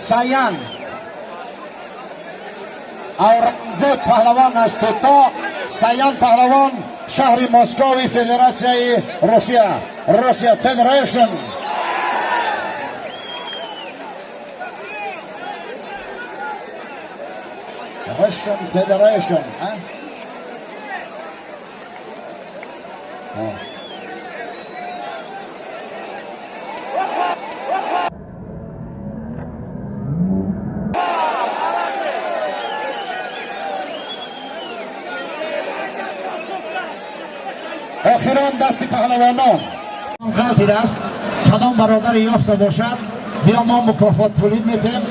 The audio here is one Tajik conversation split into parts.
Саян, Аурангзеб паҳлавон аз Тӯто, Саян паҳлавон, шаҳри Москови Федератсияи Русия, Russia Federation. Russian Federation, а? О. Охирон дасти паҳлавонон ғалтидааст. Кадом бародаре ёфта бошад, биё, мо мукофот пулӣ метем.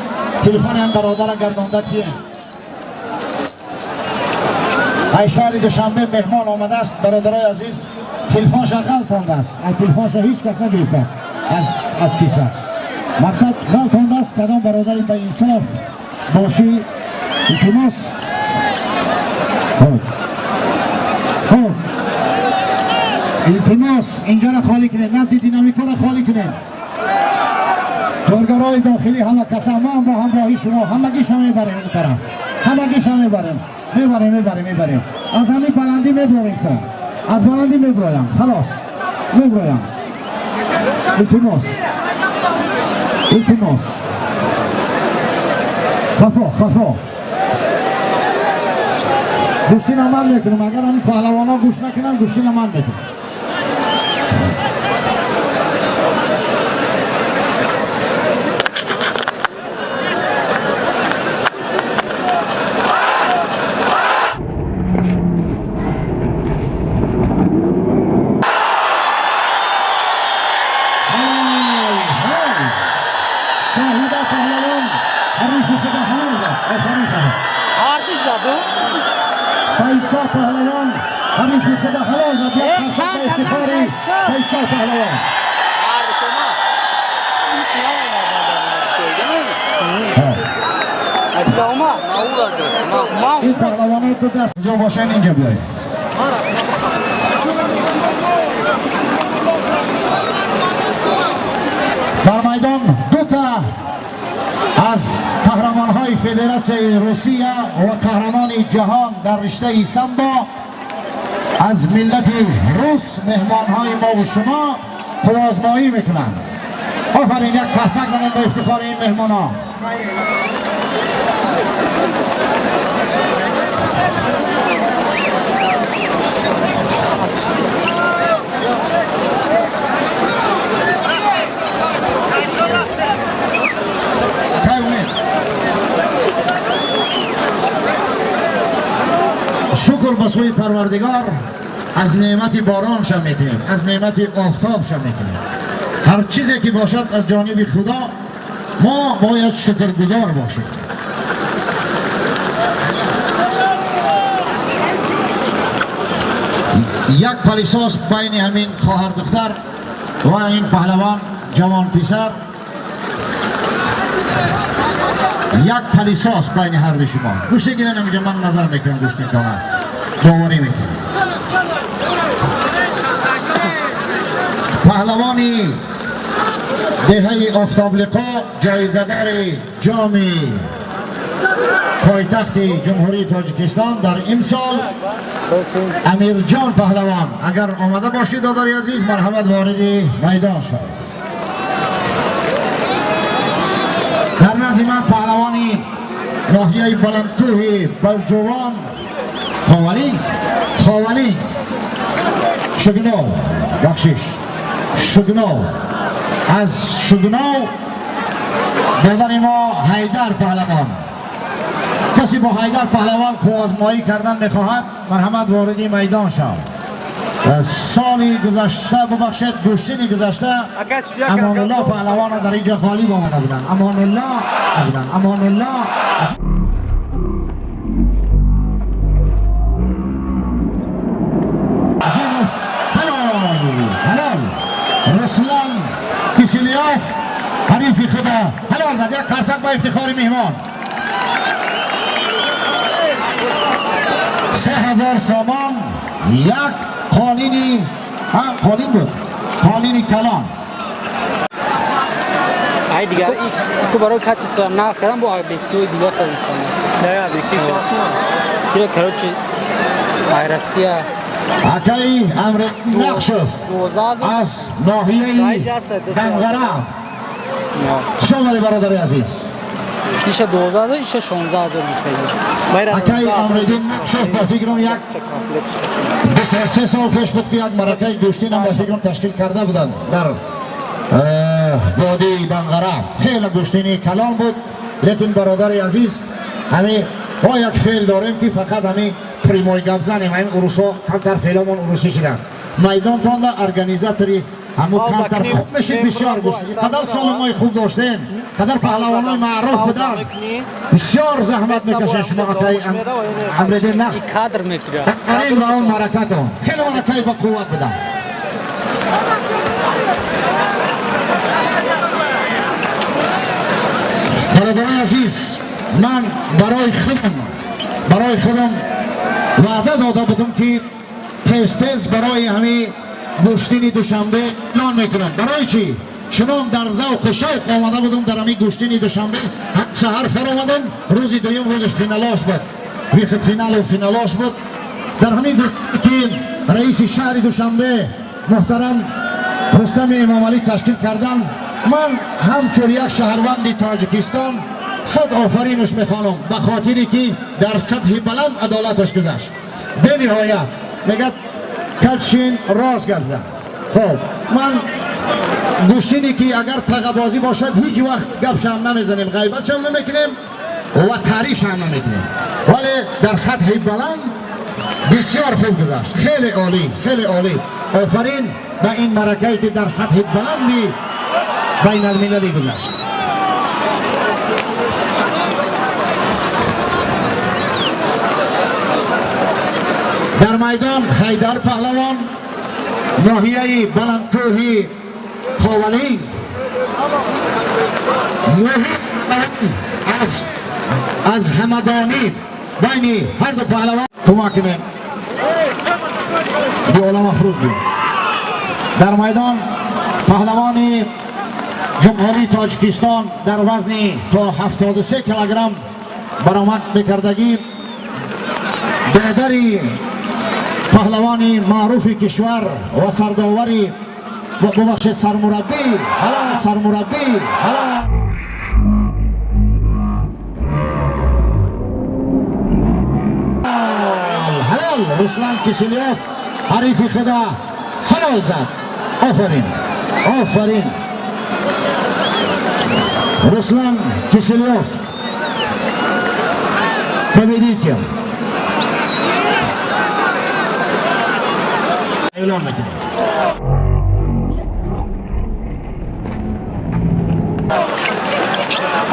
Телефони ҳам бародара гардонда кием. Ай шаҳри Душанбе меҳмон омадааст, бародарои азиз. Телефонша ғалтондааст, ай телефонша ҳеҷ кас нагирифтааст аз кисаш. Мақсад, ғалтондааст. Кадом бародари ба инсоф бошӣ, илтимос. Хуб, хуб, илтимос, инҷоро холӣ кунед, назди динамикоро холӣ кунед. Коргарои дохилӣ, ҳама каса, ман бо ҳамроҳи шумо ҳамагиша мебарем ин тараф, ҳамагиша мебарем, мебарем, мебарем, мебарем. Аз ҳамин баландӣ мебурем шо, аз баландӣ мебуроям, халос, мебуроям. Илтимос, илтимос, хафо, хафо. Гӯштина ман мекунам. Агар ҳамин паҳлавонҳо гӯш накунанд, гӯштина ман мекунам. Ҳай, ҳай! Шоҳида паҳлавон ҳарифи худа ҳалол зад. Офарин, хоҳар. Ҳардуш заду. Саидшоҳ паҳлавон ҳарифи худа ҳалол зад. Як Э, қарсак чанд ба ифтихори тазан, Саидшоҳ. Саидшоҳ паҳлавон. Ҳарду шумо. Шоида нами? Ҳо. Аҷа омад. Ман ура гирифтам. Ман Ин паҳлавонои ду даст ҷо бошанд, инҷа биёед. Дар майдон дута аз қаҳрамонҳои Федератсияи Русия ва қаҳрамони ҷаҳон дар риштаи самбо аз миллати рус, меҳмонҳои мову шумо, қувваозмоӣ мекунанд. Офарин, як қарсак занед ба ифтихори ин меҳмонҳо. Акай Умед, шукр ба сӯи Парвардигор, аз неъмати боронша мекунем, аз неъмати офтобша мекунем. Ҳар чизе ки бошад, аз ҷониби Худо, мо бояд шукргузор бошем. Як палисос байни ҳамин хоҳардухтар ва ин паҳлавон ҷавон писар, як палисос байни ҳарду шумо. Гӯшти гирен ҳаминҷа, ман назар мекунам, гӯштинтона доварӣ мекунам. Паҳлавони деҳаи Офтоблиқо, ҷоизадари ҷоми пойтахти Ҷумҳурии Тоҷикистон дар имсол, Амирҷон паҳлавон, агар омада бошед, додари азиз, марҳамат, вориди майдон шавед. Дар назди ман паҳлавони ноҳияи баландкӯҳи Балҷувон, Ховалинг, Ховалинг, Шугнов, бахшиш, Шугнов, аз Шугнов додари мо Ҳайдар паҳлавон. Касе бо Ҳайдар паҳлавон қувваозмоӣ кардан мехоҳад, марҳамат, вориди майдон шав. Соли гузашта, бубахшед, гӯштини гузашта Амонулло паҳлавона дар инҷо ғолиб омада буданд. Амонулло буданд, Амонулло Азимов. Ҳалол, ҳалол! Руслан Киселёв ҳарифи худа ҳалол зад. Як қарсак ба ифтихори меҳмон. 3000 сомон, як қолини, ҳа, қолин буд, қолини калон. Ай дигар ку барои качество нағз кардан бо объективи дигар харидам. Не, объектив часма. Ира, короче, ай Россия. Акаи Амри Нақшев 12 000. аз ноҳияи Данғара, хуш омадӣ, бародари азиз. Иша 12 000, иша 16 000 гирифтаги. Акаи Амриддин Нақшев, ба фикрам, як 2-3 сол пеш буд, ки як маракаи гӯштинам, ба фикрам, ташкил карда буданд дар водии Данғара. Хеле гӯштини калон буд, лекин, бародари азиз, ҳами мо як феъл дорем, ки фақат ҳами прямой гап занем. Ҳамин урусҳо камтар феъломон урусӣ шудааст. Майдонтонда организатори ҳамун камтар хуб мешид. Бисёр гӯштини қадар солимои хуб доштем, қадар паҳлавонои маъруф буданд. Бисёр заҳмат мекашед шумо, акаи Амриддин Нақш. И кадр мекира. Ин ба он маракатон хеле маракаи ба қувват буданд. Бародарони азиз, ман барои худам ваъда дода будам, ки тез тез барои ҳамин гӯштини Душанбе эълон мекунам. Барои чӣ чунон дар завқу шавқ омада будам дар ҳамин гӯштини Душанбе? Саҳар фаромадам, рӯзи дуюм рӯзи финалош буд, выход финалу финалош буд. Дар ҳамин ки раиси шаҳри Душанбе муҳтарам Рустами Эмомалӣ ташкил кардан, ман ҳамчун як шаҳрванди Тоҷикистон сад офаринаш мехонам, ба хотире ки дар сатҳи баланд адолаташ гузашт. Бениҳоят мегӯяд: калшин, рост гап зан. Хоб, ман гӯштине ки агар тағабозӣ бошад, ҳеҷ вақт гапшам намезанем, ғайбатшам намекунем ва таърифшам намекунем, вале дар сатҳи баланд бисёр хуб гузашт. Хеле олӣ, хеле олӣ. Офарин ба ин маракае ки дар сатҳи баланди байналмилалӣ гузашт. Дар майдон Ҳайдар паҳлавон, ноҳияи баландкӯҳи Ховалинг, муҳим аз Ҳамадонӣ. Байни ҳарду паҳлавон кӯмак кунем, биолам афрӯз бин. Дар майдон паҳлавони Ҷумҳурии Тоҷикистон дар вазни то 73 килограмм баромад мекардагӣ, додари паҳлавони маъруфи кишвар ва сардовари, бубахшед, сармураббӣ, ҳала сармураббӣ, ҳала ҳалол Руслан Киселёв ҳарифи худа ҳалол зад. Офарин, офарин, Руслан Киселёв победитель эълон мекунем.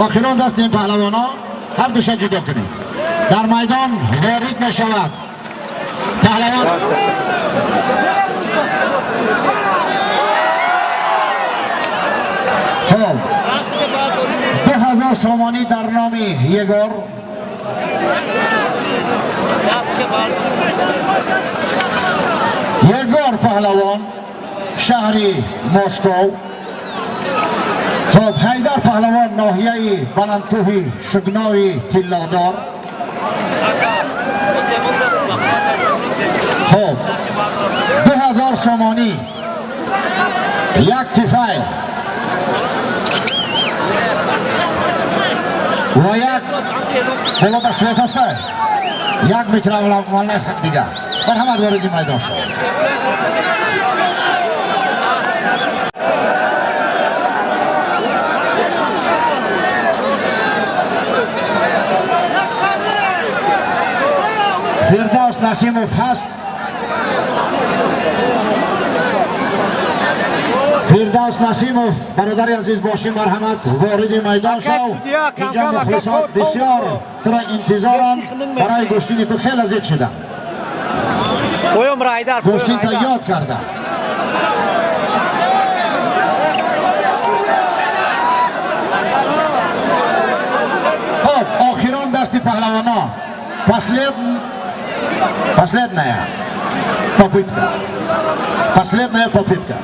Охирон дасти ин паҳлавонҳо ҳар душа ҷудо кунем. Дар майдон ворид мешавад паҳлавон. Хоб, 2000 сомонӣ дар номи Егор, Егор паҳлавон, шаҳри Москов. Хоб, Ҳайдар паҳлавон, ноҳияи баландкӯҳи Шугнови Тиллодор. Хоб, 2000 сомонӣ, як тифайл ва як боло дастшоят ҳаста, як микроволновка дигар. Марҳамат, вориди майдон шавед. Фирдавс Насимов ҳаст? Фирдавс Насимов, бародари азиз бошӣ, марҳамат, вориди майдон шав. Инҷа мухлисот бисёр тура интизоранд барои гӯштини ту, хеле зиқ шудам. Поём, Райдар. Гӯштинта ёд кардам. Хоб, охирон дасти паҳлавонон. Последняя попытка. Последняя попытка.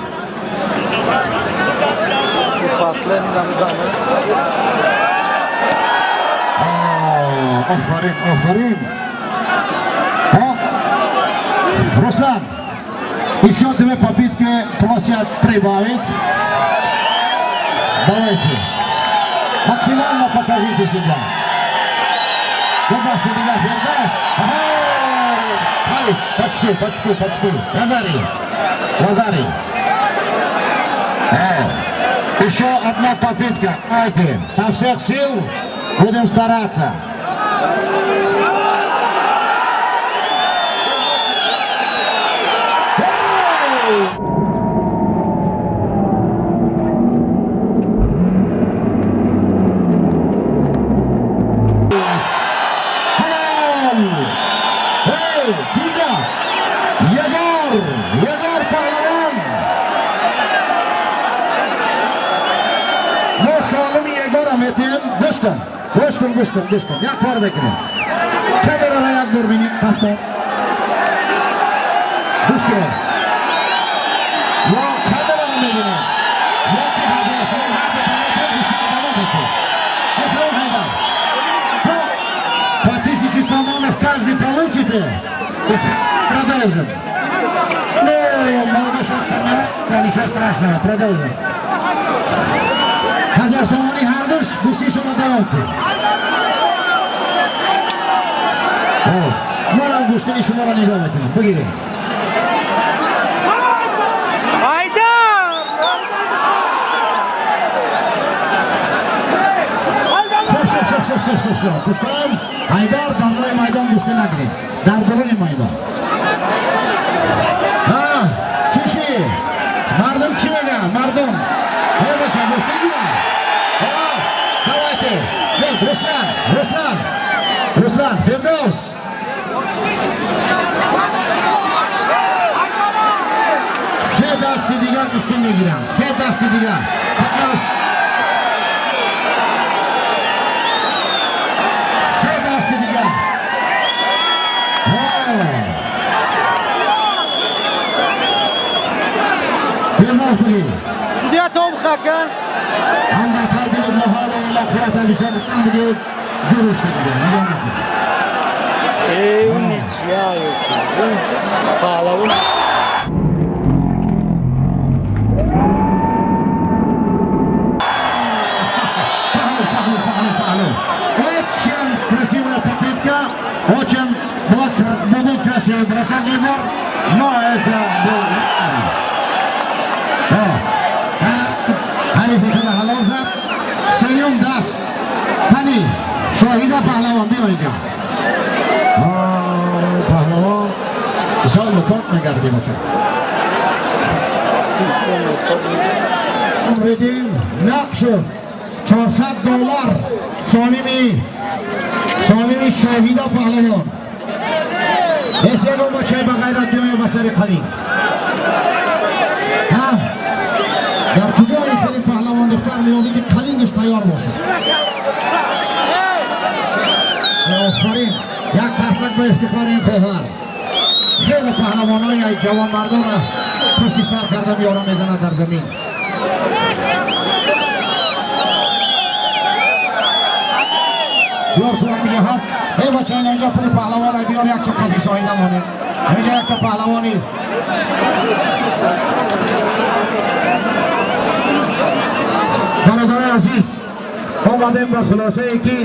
Последний замизана. Офарин, офарин. О, Руслан, еще две попытки просят прибавить. Давайте. Максимально покажите себя. Ду дасти дигар Фирдавс. Ага! Почти, почти, почти. Вазари. Вазари. О, еще одна попытка. Давайте. Со всех сил будем стараться. Halal! Hey, Kiza! Егор! Егор паҳлавон! Мо солими Егора метиҳем. Гӯш кун, гӯш кун, гӯш кун, гӯш кун. Як кор мекунем. Камераро як бор бинем, рафтор. Гӯш кун. Ё камераро мебинем. Ё ки ҳазорсоли ҳар ду гӯштин давом мекунем. Ешро Ҳайдар. По 1000 сомонов каждый получите. И продолжим. Ну, молодой человек сомневается, ничего страшного, продолжим. 1000 сомонӣ ҳардуш гӯшти шумо давом кунед. Манам гӯштини шуморо нигоҳ мекунам. Бигиред. Айдар! Всё, всё, всё, всё, всё, всё. Гӯш кунам. Ҳайдар, дар рӯи майдон гӯштӣ нагиред. Дар дуруни майдон. Ҳа, чиши? Мардум чӣ мегӯянд? Мардум. Эй, бача, гӯштӣ гиранд. Давайте. Нет, Руслан, Руслан. Руслан, Фирдавс. Се дасти дигар гӯштӣ мегиранд. Се дасти дигар. Фирдавс. Се дасти дигар. Ҳо. Фирдавс бигир. Судья Том Хака. Анда қайдилib ла ҳавла ва ла қуввата бисёр бигир. Ҷурӯш кардига. Нигоҳ накун. Эй, он ничья, он паҳлавон. Паҳлу, паҳлу, паҳлу, паҳлу. Очень красивая попытка. Очень был красивый бросок, Егор. Но это был... О, ҳарифи хела ҳалол зад. Сеюм даст. Қани, Шоҳида паҳлавон, биё инҷа. Паҳлавон. Бисёр лукот мегардӣ, бача. Умридин Нақшев 400 доллар солими Шоҳида паҳлавон. Ҳеч ягон бачаи ба ғайрат биёя ба сари қалин. Ҳа? Дар куҷо ин хеле паҳлавон духтар меёбӣ, ки қалингаш тайёр бошад? Офарин! Як қарсак ба ифтихори ин хоҳар. Хеле паҳлавонои ҷавонмардонро пушти сар карда меёра мезанад дар замин. Биёр кун, ҳамиҷа ҳаст. Эй бача, инҷа пули паҳлавона биёр, як чиқади Шоҳида монем. Ҳамиҷа якта паҳлавони Бародарои азиз, омадем ба хулосае ки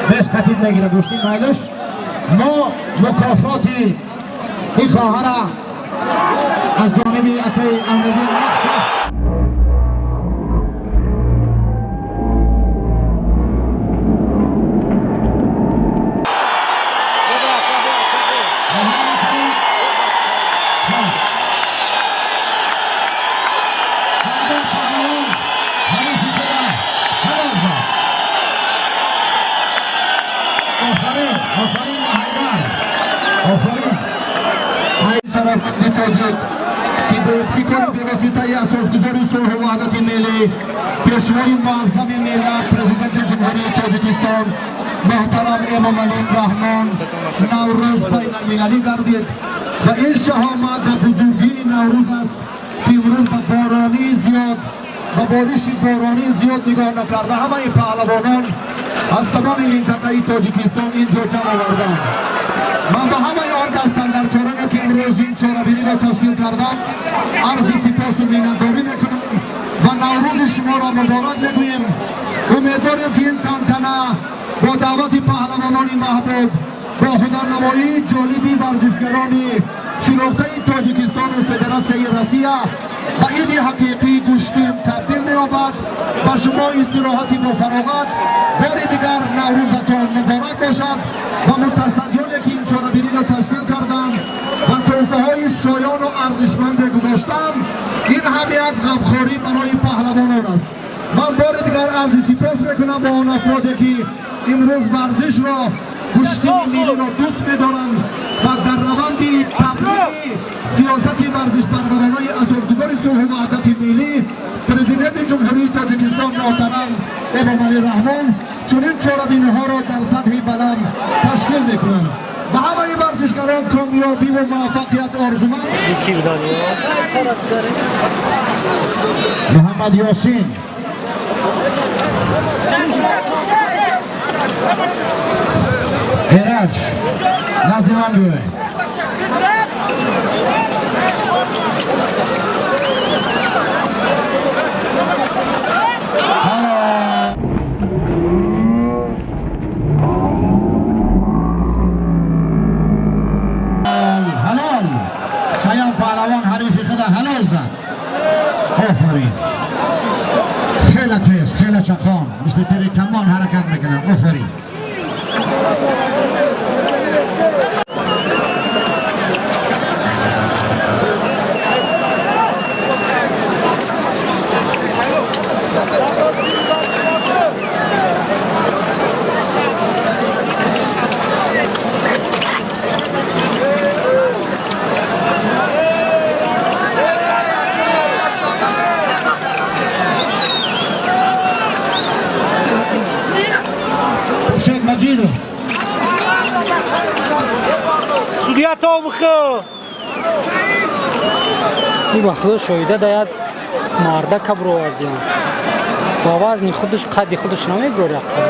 бес қатид мегира гӯшти майлаш. Мо мукофоти ин хоҳара аз ҷониби акаи Амриддин Нақшев Офарин, офарин, Ҳайдар. Офарин. Шарафманди тоҷик, ки бо ибтикори бевоситаи асосгузори сулҳу ваҳдати миллӣ, пешвои муаззами миллат, Президенти Ҷумҳурии Тоҷикистон муҳтарам Эмомалӣ Раҳмон Наврӯз байналмилалӣ гардид ва ин шаҳомат ва бузургии Наврӯз аст, ки имрӯз ба боронии зиёд ва бо Бориши боронӣ зиёд нигоҳ накарда, ҳамаи паҳлавонон аз тамоми минтақаи Тоҷикистон инҷо ҷамъ оварданд. Ман ба ҳамаи он дастандаркороне, ки имрӯз ин чорабиниро ташкил карданд, арзи сипосу миннатдорӣ мекунам ва Наврӯзи шуморо муборак мегӯем. Умедворем, ки ин тантана бо даъвати паҳлавонони маҳбуб, бо ҳунарнамоии ҷолиби варзишгарони шинохтаи Тоҷикистону Федератсияи Россия ба иди ҳақиқии гӯштин табдил меёбад. Ба шумо истироҳати бофароғат. Бори дигар Наврӯзатон муборак бошад. Ва мутасаддиёне, ки ин чорабиниро ташкил карданд ва тӯҳфаҳои шоёну арзишманде гузоштанд, ин ҳам як ғамхорӣ барои паҳлавонон аст. Ман бори дигар арзи сипос мекунам ба он афроде, ки имрӯз варзишро, гӯштини миллиро дӯст медоранд ва дар раванди таблиғи сиёсати варзишпарваронаи асосгузори сулҳу ваҳдати миллӣ, Президенти Ҷумҳурии Тоҷикистон муҳтарам Эмомалӣ Раҳмон чунин чорабиниҳоро дар сатҳи баланд ташкил мекунанд. Ба ҳамаи варзишгарон комёбиву муваффақият орзуманд. Муҳаммад Ёсин. Эраҷ, назди ман биёед. Ҳало ҳалол! Саём паҳлавон ҳарифи худа ҳалол зад. Офарин! Хеле тез, хеле чақон, мисли тири камон ҳаракат мекунад. Офарин! Хуршед Маҷидов. Судья Томхо! Ба худо, шоҳида да як мардака бировардиям, ба вазни худаш, қадди худаш намебирори ақал.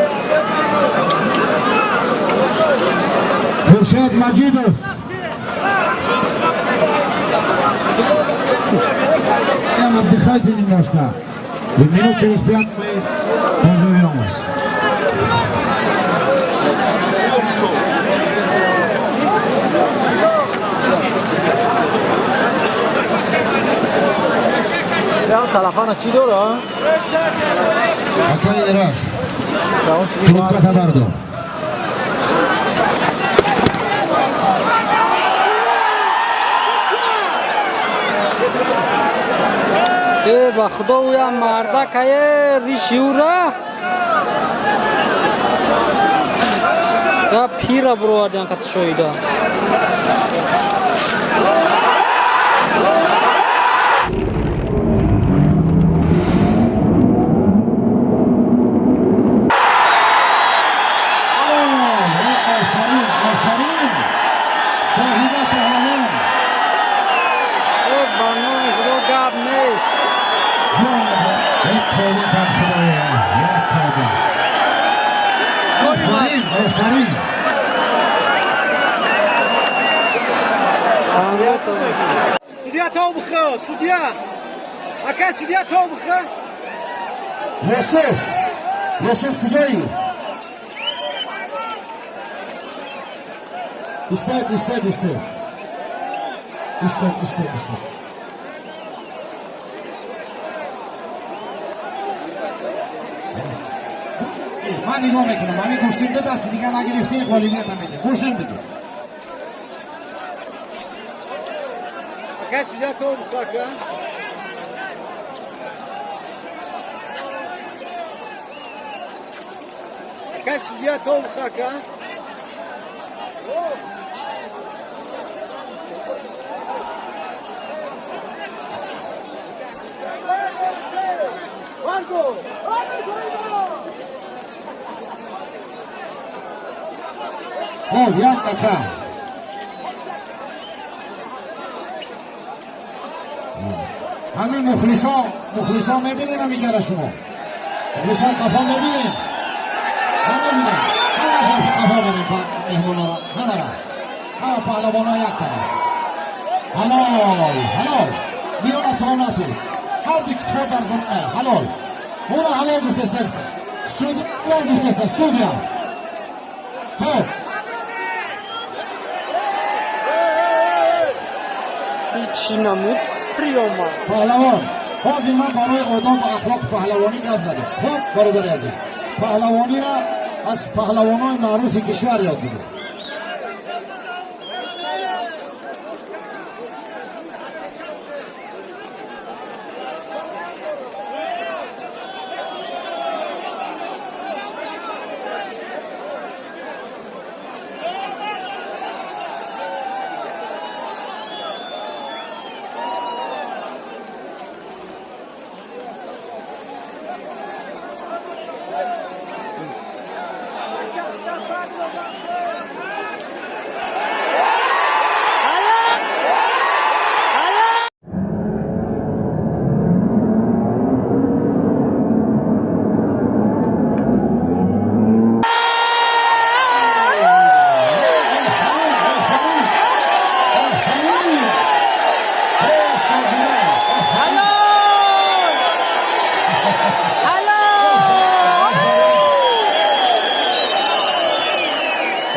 Хуршед Маҷидов. Отдыхайте немножко. И минут через 5 мы позовем вас. Салафана чӣ дора? Акай Ираш. Трубка бардор. Э, ба худо, ӯя мардакае, риши ӯра я пира бировардиан қати шоҳида. Офарин, офарин! Шоҳида паҳлавон. Э, ба номи худо, гап нест. Як тавба кар, худоя, як тавба! Офарин, офарин! Судья Томхо! Судья! Ака, судья Томхо! Юсуф! Юсуф, куҷоӣ? Истед, истед, истед. Истед, истед, истед. Ман нигоҳ мекунам, ҳамин гӯштин ду дасти дига нагирифтӣ, ғолибиятам медиҳем. Гӯштин бигир. Ака, судья Томхо, ака! Ака, судья Томхо, ака! Хоб, як дақиқа. Ҳамин мухлисо, мухлисо мебинед, ҳамикара шумо мухлисо қафо мебинед, намебинед? Ҳамаша қафо барем, меҳмонора, ҳамара, ҳама паҳлавоно як тараф. Ҳалол, ҳалол, миёна тонати ҳар ду китфо дар замина. Ҳалол, ура, ҳалол гуфтеста судья, ҳалол гуфтеста судья. Хоб. Чӣ намуд приёма? Паҳлавон, ҳозир ман барои одобу ахлоқи паҳлавонӣ гап задам. Хоб, бародари азиз, паҳлавониро аз паҳлавонои маъруфи кишвар ёд бигир. Ҳалол, ҳалол!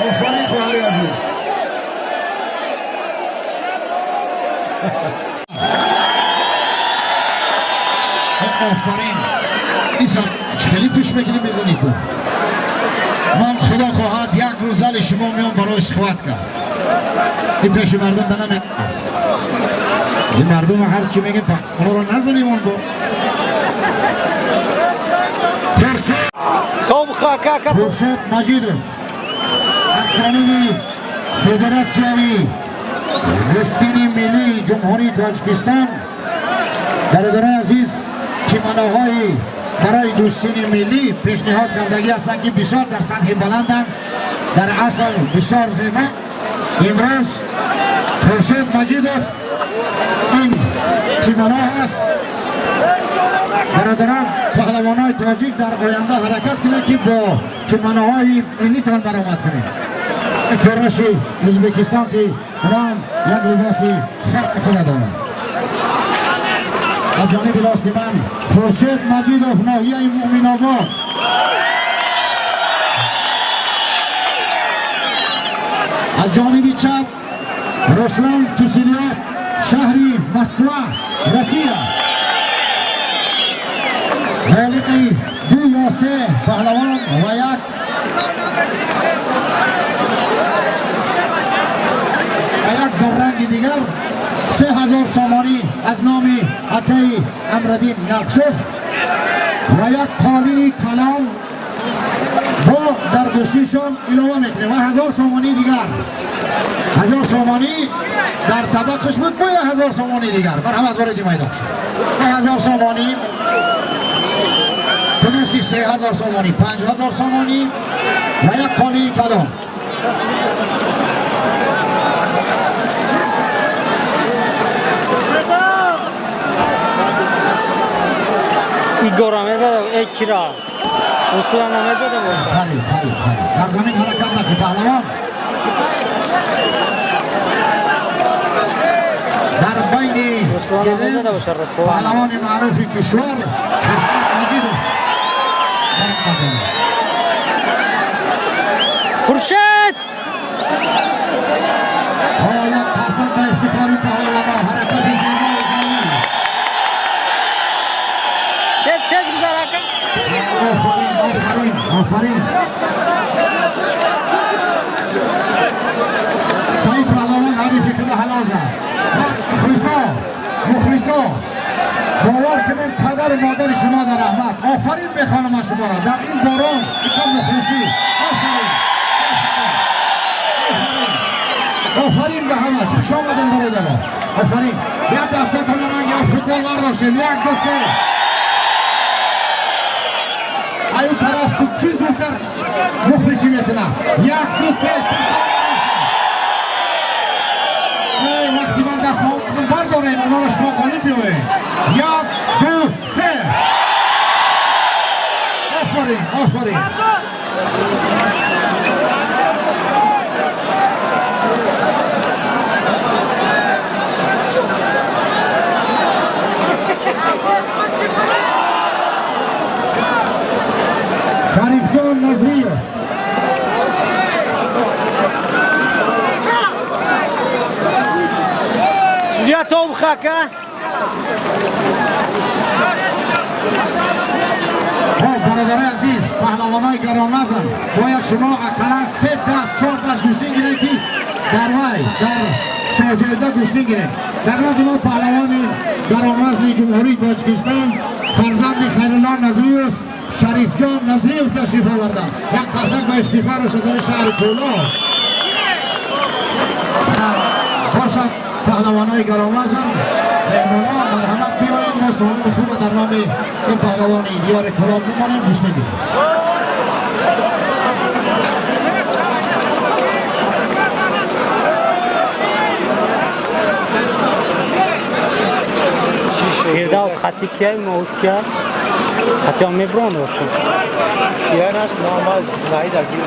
Офарин, хоҳари азиз. Офарин. Иса, хеле пеш мекунӣ, мезанӣ ту. Ман, худо хоҳад, як рӯз зали шумо меом барои схватка. Ин пеши мардум да наме, ин мардум ҳар чи мегем, онро назанем, он бо То бихо, ака, ака. Хуршед Маҷидов аз ҷониби Федератсияи гӯштини миллии Ҷумҳурии Тоҷикистон. Бародарони азиз, кимоноҳои барои гӯштини миллӣ пешниҳод кардагӣ ҳастанд, ки бисёр дар сатҳи баланданд, дар асл бисёр зебо. Имрӯз Хуршед Маҷидов ин кимоно ҳаст. Бародарон, паҳлавонои тоҷик, дар оянда ҳаракат кунед, ки бо кимоноҳои миллитон баромад кунед. Кораши Ӯзбекистон, ки онам як либоси фарқи худа дорад. Аз ҷониби рости ман Хуршед Маҷидов, ноҳияи Муъминобод. Аз ҷониби чап Руслан Киселёв, шаҳри Москва, Россия, ғолиби ду ё се паҳлавон ва як ранги дигар, 3000 сомонӣ аз номи акаи Амрадин Нақшов ва як қолини калон бо дар гӯштишон илова мекунем ва 1000 сомонӣ дигар. 1000 сомонӣ дар табақаш буд, бо 1000 сомонӣ дигар. Марҳамат, вориди майдон шуд. 1000 сомонӣ плюси 3000 сомонӣ, 5000 сомонӣ ва як қолини калон. Игора мезада, э, кира, Руслана мезада боша. Пари, пари, пари, дар замин ҳаракат накун, паҳлавон. Дар байни Руслана мезада боша, Руслана. Паҳлавони маъруфи кишвар Маҷидов. Хуршед! Як қарсак ба ифтихори паҳлавонон! Ҳаракати зебои ҷолиб. Тез, тез гузар, ака. Офарин, офарин, офарин! Саид паҳлавон ҳарифи худа ҳалол зад. Мухлисо, мухлисо, бовар кунем, падару модари шумо дар раҳмат. Офарин мехонам шуморо дар ин борон икон мухлисӣ. Офарин, офарин ба ҳама. Хуш омадем, бародаро, офарин. Як дастатон ранги футбол бардоштем. Як, ду, се. Аю тараф ку, ки зудтар мухлисӣ мекунад? Як, ду, се. Вақти ман даст бардорем, онҳоро шумо ғолиб биёед. ака. Хоб, бародарои азиз, паҳлавонои гаронвазн, бояд шумо ақаллан се даст, чор даст гӯштин гиред, ки дар вай, дар шоҳҷоиза гӯштин гиред. Дар назди мо паҳлавони гаронвазни Ҷумҳурии Тоҷикистон, фарзанди Хайрулло Назриев, Шарифҷон Назриев ташриф оварданд. Як қарсак ба ифтихораш аз шаҳри Кӯлоб. Бошад, паҳлавонои гаронвазн, меҳмонон, марҳамат, биёед, мо саломи хуб дар номи ин паҳлавони диёри Кӯлоб мемонем, гӯштин гирем. Фирдавс хати кияй, мауш кияй? Хати ҳам мебуранд бошад. Киянаш намаз наида гир.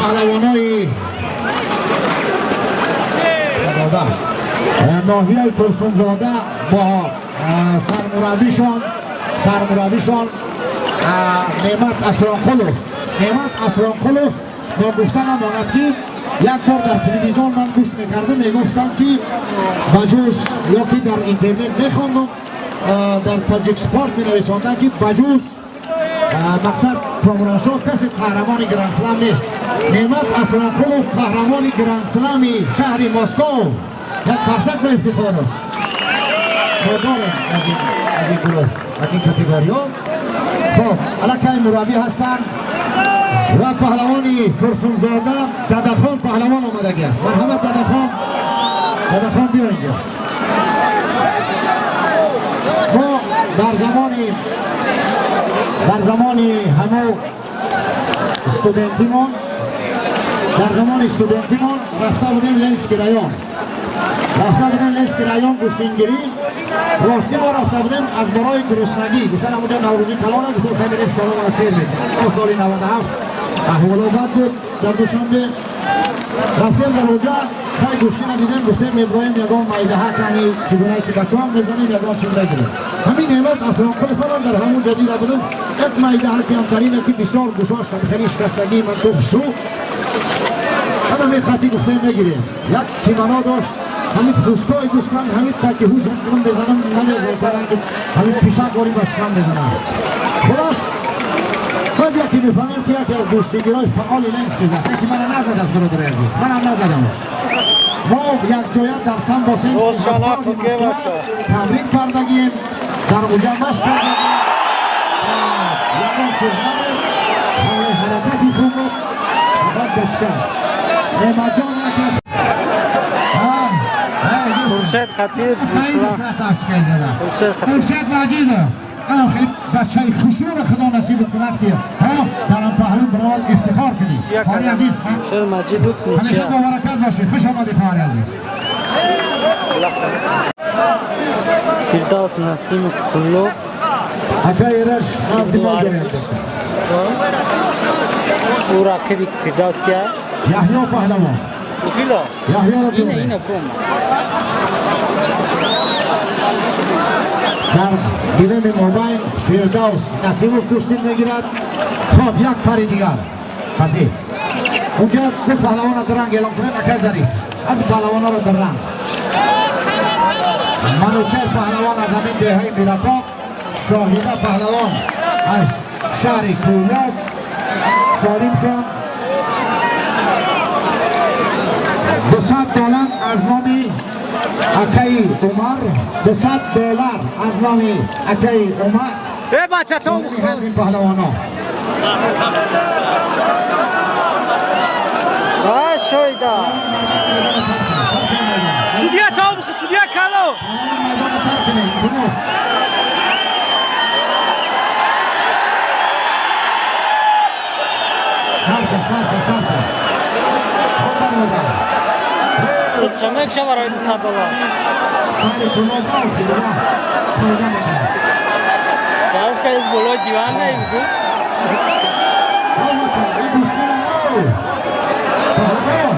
Паҳлавонои ноҳияи Турсунзода бо сармураббишон Неъмат Асронқулов. Неъмат Асронқулов ногуфта намонад, ки як бор дар телевизион ман гӯш мекардам, мегуфтам, ки ба ҷуз ё ки дар интернет мехондам, дар Таҷикспорт менависондам, ки ба ҷуз мақсад Комроншоҳ касе қаҳрамони грандслам нест. Неъмат Асронқулов қаҳрамони грандслами шаҳри Москов. Як қарсак ба ифтихораш. Мо дорем аз ин гурӯҳ, аз ин категориҳо. Хоб, аллакай мураббӣ ҳастанд ва паҳлавони Турсунзода Дадахон паҳлавон омадагӣ аст. Марҳамат, Дадахон, Дадахон, биё инҷо. Мо дар замони ҳамо студентимон, дар замони студентимон рафта будем Ленинский район. Рафта будем Ленинский район гӯштингирӣ. Ростӣ мо рафта будем аз барои гуруснагӣ. Гуфтан ҳамонҷо Наврӯзӣ калона, гуфтем хай мерем шикоромона сер мекунем. Мо соли 97 аҳволо бад буд дар Душанбе. Рафтем дар онҷа, хай гӯштина дидем, гуфтем меброем ягон майдаҳак, ҳами чигунае ки бачаҳам мезанем, ягон чиз мегирем. Ҳамин Неъмат Асронқуловам дар ҳамон ҷо дида будем, як майдаҳаки ҳамтарина, ки бисёр гӯшош хеле шикастагӣ, ман ту хушрӯ. Ҳада мехати гуфтем мегирем. Як кимоно дошт, ҳамин пӯстои душман, ҳамин таки ҳуҷум кунам мезанам, намегӯям, ҳамин пишак орӣ ба шикам мезанам. Хулос, баъд яке мефаҳмем, ки яке аз гӯштингирои фаъоли Ленинский аст, яке мана назад аст, бародари азиз, манам назадамаш. Мо якҷоя дар самбо тамрин кардагием, дар уҷа машқ кардагием. Ягон чиз набуд, ҳоле ҳаракати хуб буд, фақат ба шикам. Неъматҷон яке аз Хуршед Хатиб, Руслан. Хуршед Хатиб. Хуршед Маҷидов. Анам хеле бачаи хушрӯро Худо насибат кунад, ки дар ам паҳлӯ баровад ифтихор кунӣ. Хоҳари азиз, Хуршед Маҷидов ҳамеша ничья. бобаракат бошед. Хуш омадед, хоҳари азиз. Фирдавс Насимов Куллоб. Акаи Ираш назди мо ҷоянд. Ӯ рақиби Фирдавс кия? Яҳё паҳлавон. Яҳёро Ина, биёред. ина прома. Дар гилеми мобайн Фирдавс Насимов гӯштин мегирад. Хоб, як пари дигар. Хатиб. Унҷа ду паҳлавонро дар ранг эълон кунед, акай Зариф. Ҳар ду паҳлавонҳоро дар ранг. Манучер паҳлавон аз ҳамин деҳаи Мирапоқ, Шоҳида паҳлавон аз шаҳри Кӯлоб, Солимшон $200 аз номи акаи Умар, $200 аз номи акаи Умар. Э, бача, то бухор. Ин паҳлавонҳо. Ва Шоҳида. Судья то бухор, судья кало. Сарка, сарка, сарка. Хоб, бародар. Худша мекша барои $200. Шаҳри Кӯлоб ки дига фоида мекунад. Тараф ка из болои диван намегӯ. О, бача, ин гӯштина, о! Паҳлавон!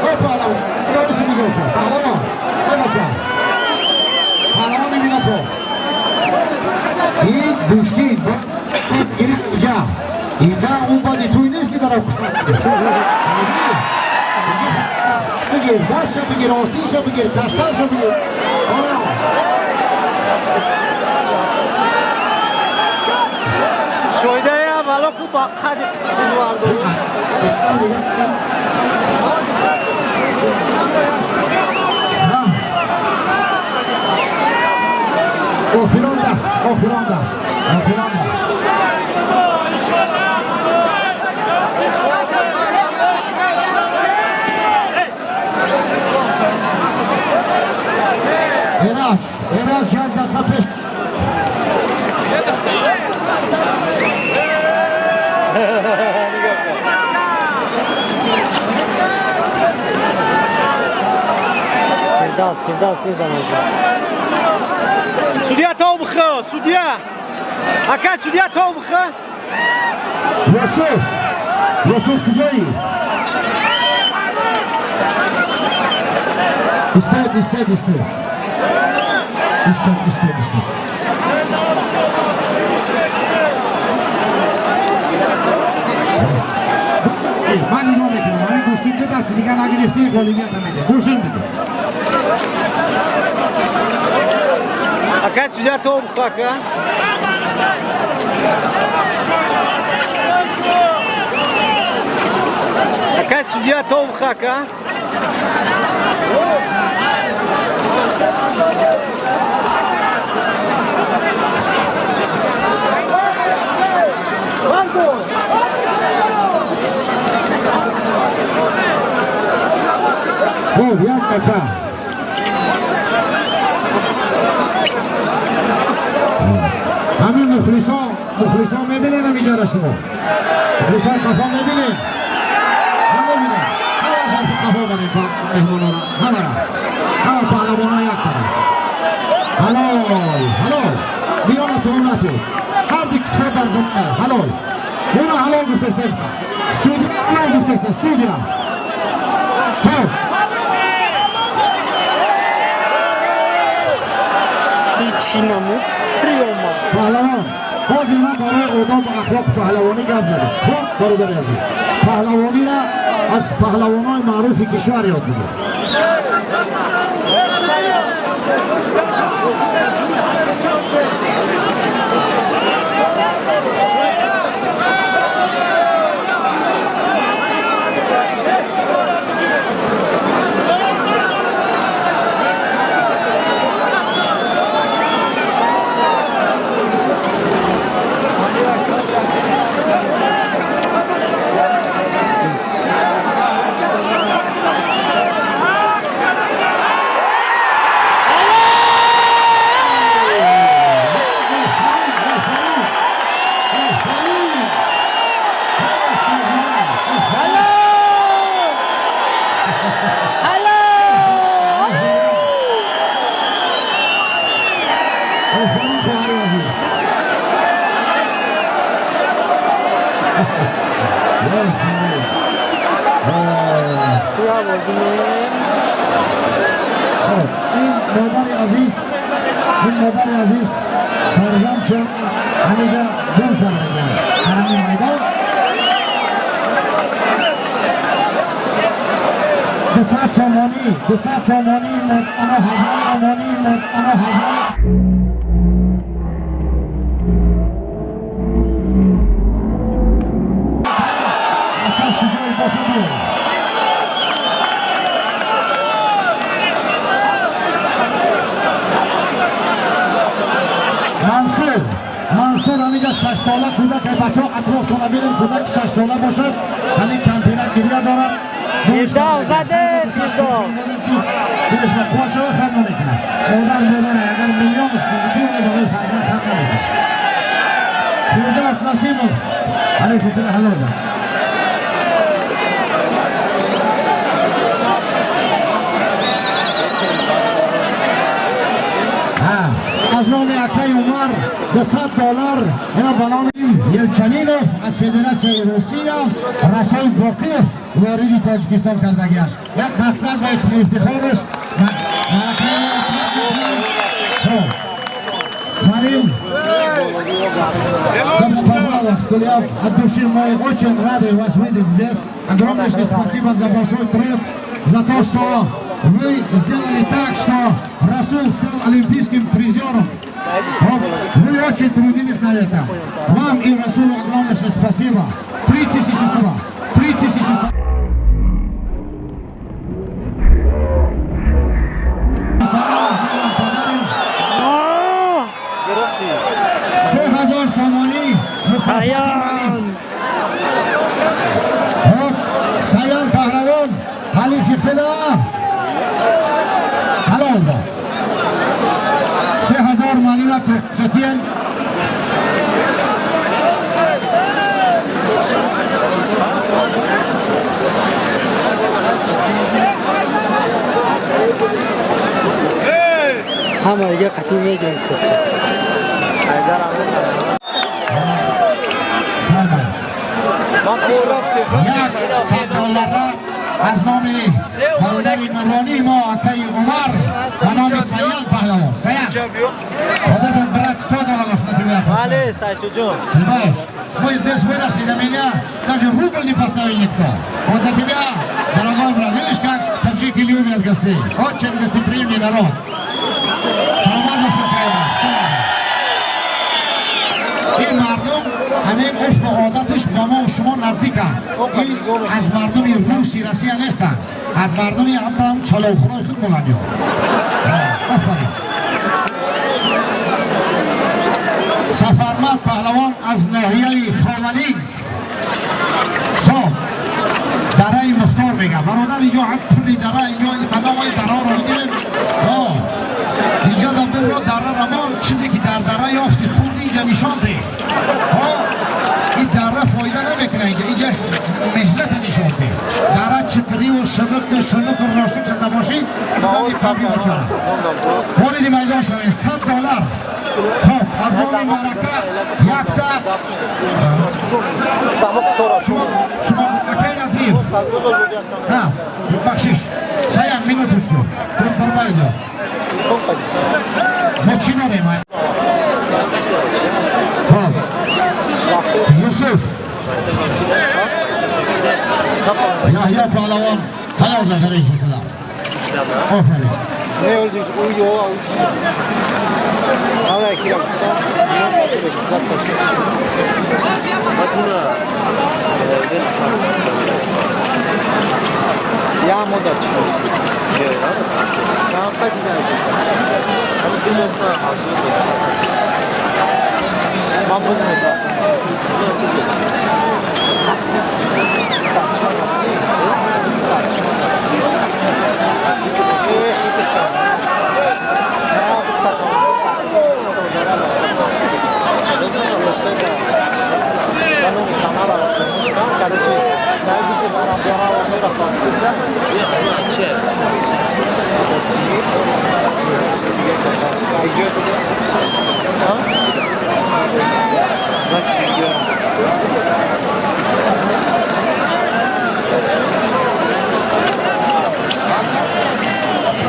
О, паҳлавон! Дорisi нигоҳ кун. Паҳлавон! О, бача! Паҳлавони Минопо. Ин гӯштин бояд гирифт инҷа. Инҷа он бади туй нест, ки дар Бигир, дастша бигир, остинша бигир, таштанша бигир. Шоидаи аввало ку ба қади қитифун варду. Охирон даст, охирон даст, охирон даст. Эраҷ, Эраҷ, як дақиқа пеш. Фирдавс, Фирдавс мезанад. Судья то бихо, судья. Ака, судья то бихо. Юсуф, Юсуф, куҷоӣ? Истед, истед, истед, истед, истед, истед. Ман нигоҳ мекунам, ҳамин гӯштин ду дасти дига нагирифтӣ, ғолибията медиҳам. Гӯштин бигир. Ака, судья то бихо, ака. Ака, судья то бихо, ака. Хуб, як дақиқа. Ҳамин мухлисо, мухлисо мебинед ҳаминҷара шумо? Мухлисои қафо мебинед? Намебинед? Ҳама сарфи қафо барем меҳмонора, ҳамара. Ҳама паҳлавона як тараф. Ҳалол, ҳалол. Миёна туғнату. Ҳар ду китфо дар замина. Ҳалол. Уна ҳалол гуфтеста. Судья ҳалол гуфтеста, судья. Хуб. Чӣ намуд приёма? Паҳлавон, ҳозир ман барои одоб ва ахлоқи паҳлавонӣ гап задам. Хуб, бародари азиз, паҳлавониро аз паҳлавонои маъруфи кишвар ёд бигир. Ҳалол! Офарин, хоҳари азиз. Офарин. Я бинем. Хуб, ин модари азиз, ин модари азиз фарзандшон ҳамиҷа гум кардагианд дар ҳамин майдон. 200 сомонӣ, 200 сомонӣ ана ҳадя, омонӣ ана ҳадя. Бачаш куҷое боша, биёред. Мансур, Мансур, ҳамиҷа 6-сола кӯдак. Бачаҳо, атрофтона бинем, кӯдаки 6-сола бошад, ҳамин кампирак гиря дорад. Фирдавс заде, Фирдавс. Дилаш ба қувват шава, хам намекунад. Модар модар, агар миллионш кунӣ, вай барои фарзанд хам намекунад. Фирдавс Насимов ҳамин фикри ҳалол зад. Аз номи акаи Умар 200 доллар ина ба номи Елчанинов аз Федератсияи Русия Расул Боқиев вориди Тоҷикистон кардагиаш. Як хатсад ба ифтихораш. Хуб, Карим, добро пожаловать в Куляб. От души мы очень рады вас видеть здесь. Огромное спасибо за большой труд. за то, что вы сделали так, что Расул стал олимпийским призером. Вот, вы очень трудились над этим. Вам и Расулу огромное спасибо. 3000 сумма. 3000 сумма. Мы вам подарим. 3000 сомонӣ мукофоти молӣ. Саян. Хуб, Саян паҳлавон ҳалифи хила ҳалол зад. 3000 малина қатиян. Ҳама дига қатъӣ мегирифтаст. Фармоед. 100 доллара аз номи бародари нуронии мо, акаи Умар, ба номи Саян паҳлавон. Саян, вот этот брат 100 долларов на тебя поставил. Бале, Сайчуҷон. Понимаешь? Мы здесь выросли, на меня даже рубль не поставил никто. Вот на тебя, дорогой брат, видишь, как таджики любят гостей. Очень гостеприимный народ. Саломат бошед, пайғамбар. Ин мардум ҳамин урфу одаташ ба мо шумо наздиканд. Ин аз мардуми руси Россия нестанд, аз мардуми ҳамтам чаловхӯрои худ монанд. Ё, офарин. Сафармад паҳлавон аз ноҳияи Ховалинг. Хоб, дараи Мухтор мегам, бародар. Инҷо ҳам пули дара, инҷо қадамои дараро мегирем. Инҷо дар бубро дара рамон, чизе ки дар дара ёфти, хурди, инҷа нишон деҳ. Ин дара фоида намекуна инҷа, инҷа меҳната нишон деҳ. Дара чиқриву шунуку шунуку роштук шазабошӣ зани қабли бочара. Вориди майдон шавед. 100 доллар. Хоб, аз номи Марака якта шумо, акай Назир. Бахшиш, Саян, минуточку, турбаидо. Мо чӣ дорем? Хоб, Юсуф Яҳё паҳлавон ҳалол зафариш кунам. Офарин. Не, у Ала ки регистрация. Я мода чи? Там паҷида. Ҳам ду моҳ ман боз метавонам.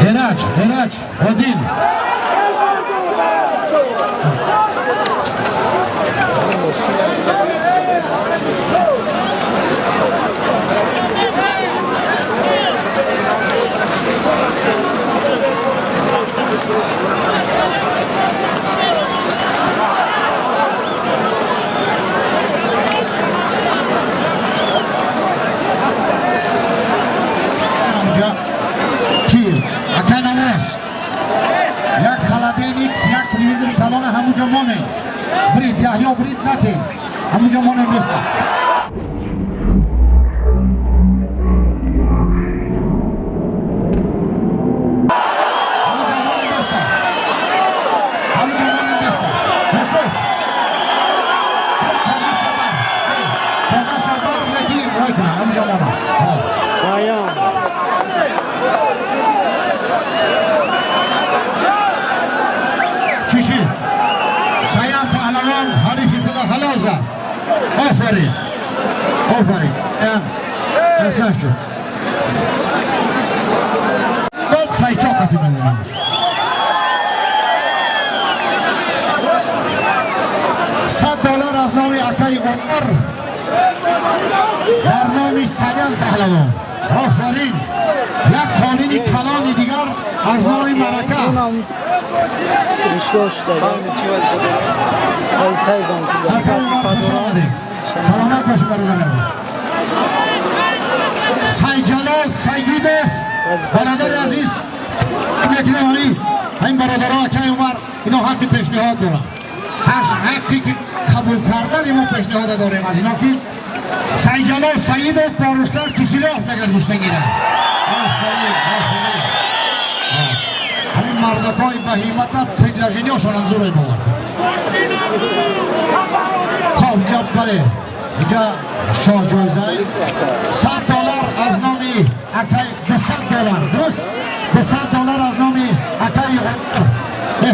Эраҷ, Эраҷ, Одил. Онҷа ки ака Навоз, як холодильник, як телевизори калона ҳамунҷо монед. Брид Яҳё, брид натен, ҳамунҷо монед места. Ҳамунҷо монед места, ҳамунҷо монед места. Юсуф, коғаз шабар, коғаз шабар неки вой кунад, ҳамунҷо монад. Саян. Чиши Саян паҳлавон ҳарифи худа ҳалол зад. Офарин, офарин, красавчик. Баъд Сайчо қати мемонамш. 100 доллар аз номи акаи Умар дар номи Саян паҳлавон. Офарин. Аз номи Марака. Унам ришдор шуда. Тайзон. Акай Умар, хуш омадед. Саломат бошед, бародари азиз. Сайҷалол Сайидов, бародари азиз, мекунем ҳамин бародаро, акай Умар, ино ҳаққи пешниҳод доранд. Ҳаққи ки қабул кардани мо пешниҳода дорем аз ино, ки Сайҷалол Саидов бо Руслан Киселёв мегӯяд гӯштагирад. Офарин, офарин. Ҳамин мардакҳои баҳимата предложение ошон зӯрой бовар. Хоб, инҷа, бале, инҷа шоҳ ҷоизаи 100 доллар аз номи акай, 200 доллар, дуруст, 200 доллар аз номи акаи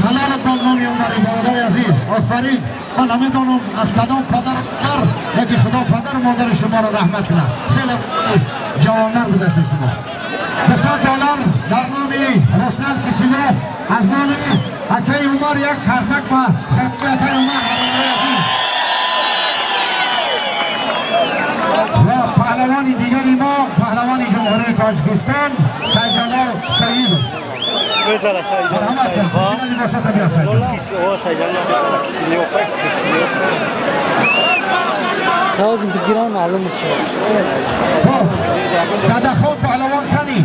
ҳалолат бо номи Умари, бародари азиз. Офарин. Ман намедонам аз кадом падар дар, лекин Худо падару модари шуморо раҳмат кунад. Хеле ҷавонмар будааст шумо. 200 доллар дар номи Руслан Киселёв аз номи акаи Умар. Як қарсак ба акаи Умар, бародари азиз. Ва паҳлавони дигари мо, паҳлавони Ҷумҳурии Тоҷикистон Сайҷалол Саидов. Марҳамат кун, пӯшида либосата бия, Сайҷалол. Лозим бигирам, маълум мешавад. Хоб, Дадахон паҳлавон кани?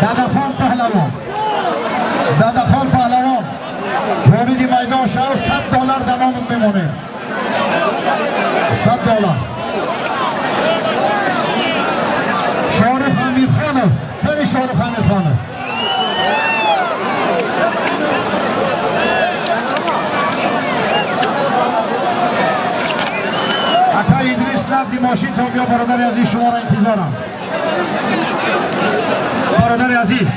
Дадахон паҳлавон, Дадахон паҳлавон, вориди майдон шав. 100 доллар дар номат мемонем, 100 доллар. Шорух Амирхонов кани? Шорух Амирхонов. Акай Идрис, назди мошин то биё, бародари азиз, шуморо интизорам. Бародари азиз,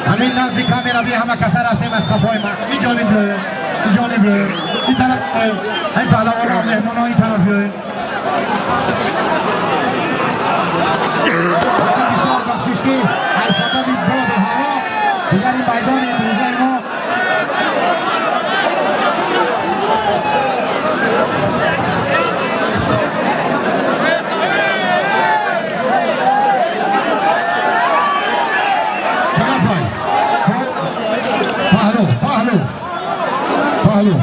ҳамин назди камера би. Ҳама каса рафтем аз қафои ма. Ин ҷониб биёед, ин ҷониб биёед, ин тараф биёед. Ҳамин паҳлавоно, меҳмоно, ин тараф биёед. Бисёр бахшиш, ки аз сабаби боду ҳаво дигар ин майдони имрӯзаи мо. Чӣ гапай? Паҳлу, паҳлу, паҳлу.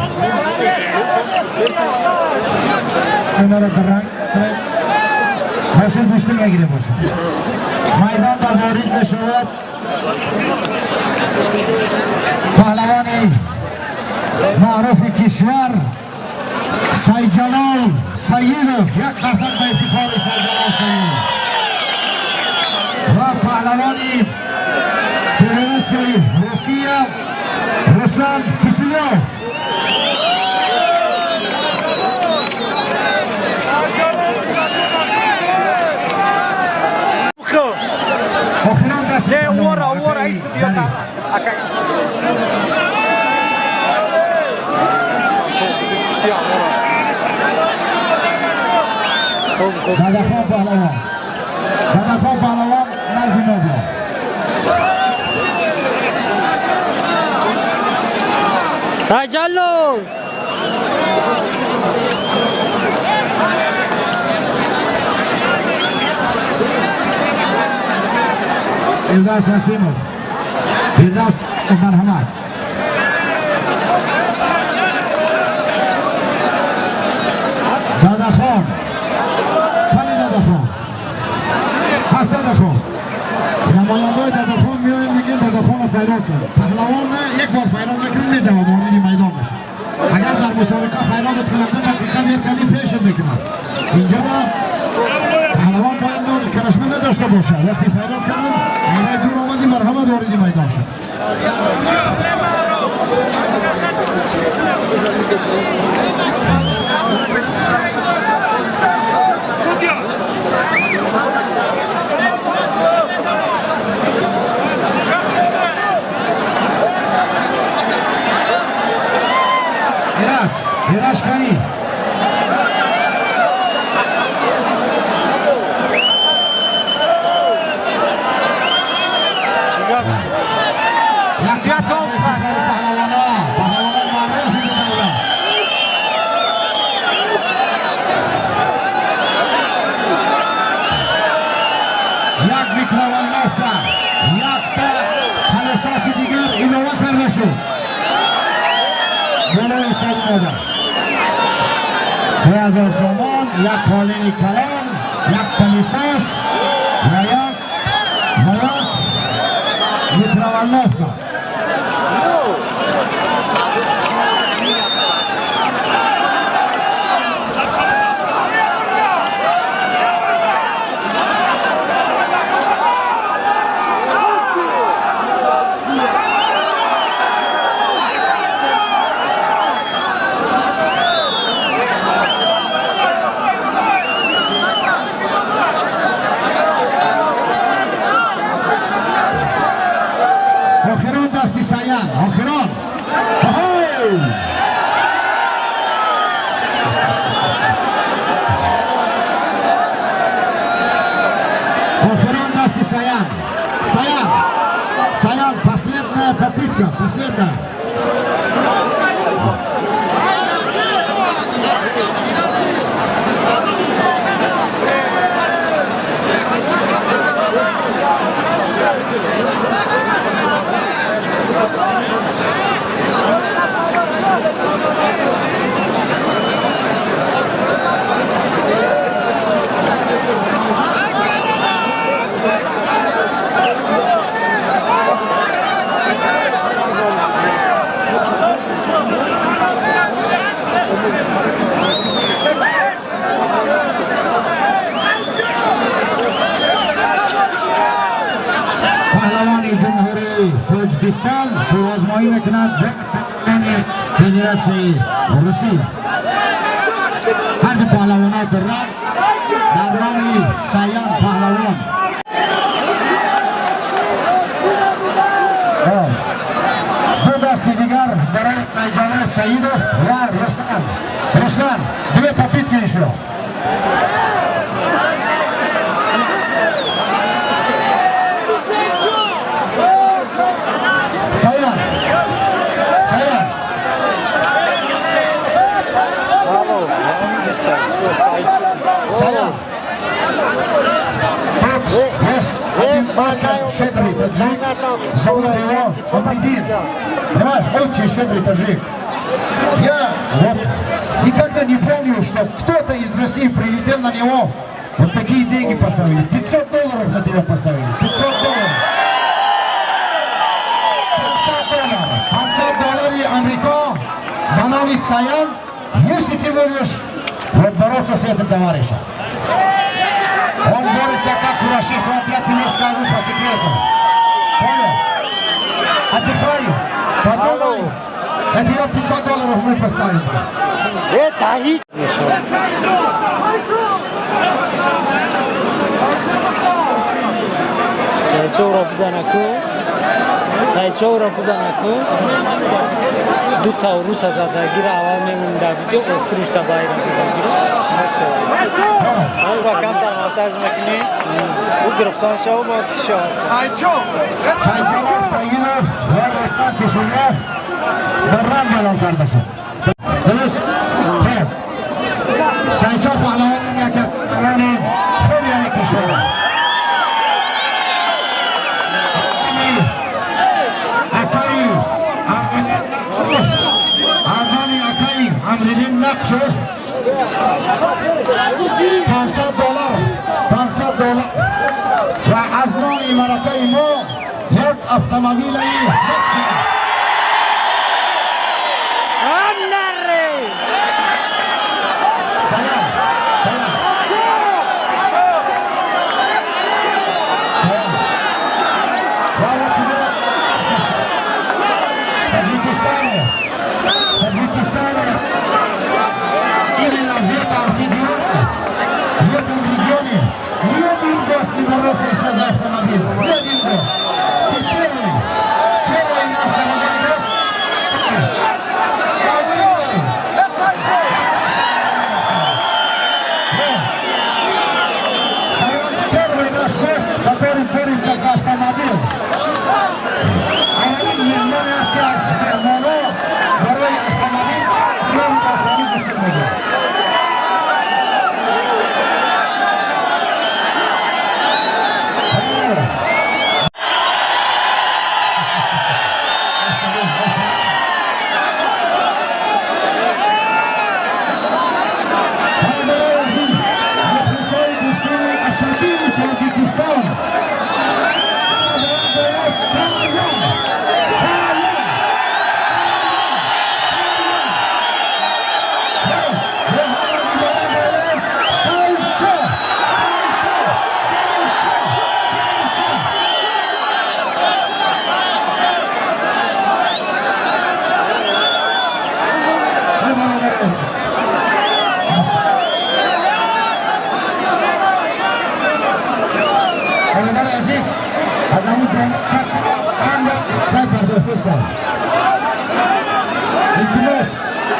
Инара ранг ҳосил гӯштӣ мегирем. Бошад, майдон дар ворид мешавад паҳлавони маъруфи кишвар Сайҷалол Саидов. Як қарсак ба ифтихори Сайҷалол Саидов. Ва паҳлавони Федератсияи Русия Руслан Киселёв. Охирон даст. Не, ора, ора, ис биё. Ака, ис. Пушти ора. Хуб, хуб. Дадахон паҳлавон, Дадахон паҳлавон, назди мо биё. Сайҷалол. Фирдавс Насимов, Фирдавс, марҳамат. Дадахон кани? Дадахон ҳаст? Дадахон, намояндаи Дадахон меоем, мегӯем Дадахонро файрод кун. Паҳлавон як бор файрод мекунад, медавад, вориди майдон мешавад. Агар дар мусобиқа файродат кунад, дақиқа дер кардӣ, пешат мекунад. Инҷода паҳлавон бояд нози карашма надошта бошад. Вақте файрод кардам, айнай дур омадӣ, марҳамат, вориди майдон шуд. Ираш кани. Чӣ гап? Як паҳлавона, паҳлавона маъруфи давра. Як микроволновка, якта пылесоси дигар илова карда шуд. Болои сари модар. 2000 сомон, як қолини калон, як пылесос ва як микроволновка. Охирон дасти Саян, охирон. Оҳо! Охирон дасти Саян. Саян. Саян, последняя попытка, последняя. Паҳлавони Ҷумҳурии Тоҷикистон қувваозмоӣ мекунад бо паҳлавони Федератсияи Русия. Ҳарду паҳлавонҳо дар ранг дар номи Саян паҳлавон. Ду дасти дигар барои Найҷамол Саидов ва Руслан. Руслан, две попытки еще. Саян. Саян. Саян. Тут есть один очень щедрый таджик. Зовут его Абидин. Понимаешь, очень щедрый таджик. Я вот никогда не помню, что кто-то из России прилетел на него, вот такие деньги поставили. 500 долларов на тебя поставили. 500 долларов. 500 долларов. 500 долларов Америка, ба номи Саян, если ты будешь вот бороться с этим товарищем. Он борется как курашист, вот я тебе скажу по секрету. Понял? Отдыхай, подумай. На тебя 500 долларов мы поставим. Мешавад. Сайчовро бизанаку, Сайчовро бизанаку, ду та руса задагира аввал мемонда видео, охириш та байра задагира. Ӯро камтар монтаж мекунӣ, ӯ гирифтон шав, бо шав. Сайчов Саидов ва Руслан Кишинев дар ранг эълон карда шуд. Дуруст? Хеб. Сайчов паҳлавони яке аз паҳлавони хуби ҳамин кишвар. Акаи Амридин, Армани акаи Амридин Нақшов 500 доллар, 500 доллар ва аз номи маракаи мо як автомобилаи Лексия. Анаре! Саян, Саян. Саян. Слава тебе! В Таджикистане, в Таджикистане, именно в этом регионе ни один гость не боролся еще за автомобиль. Ни один гость. Ты первый, первый наш.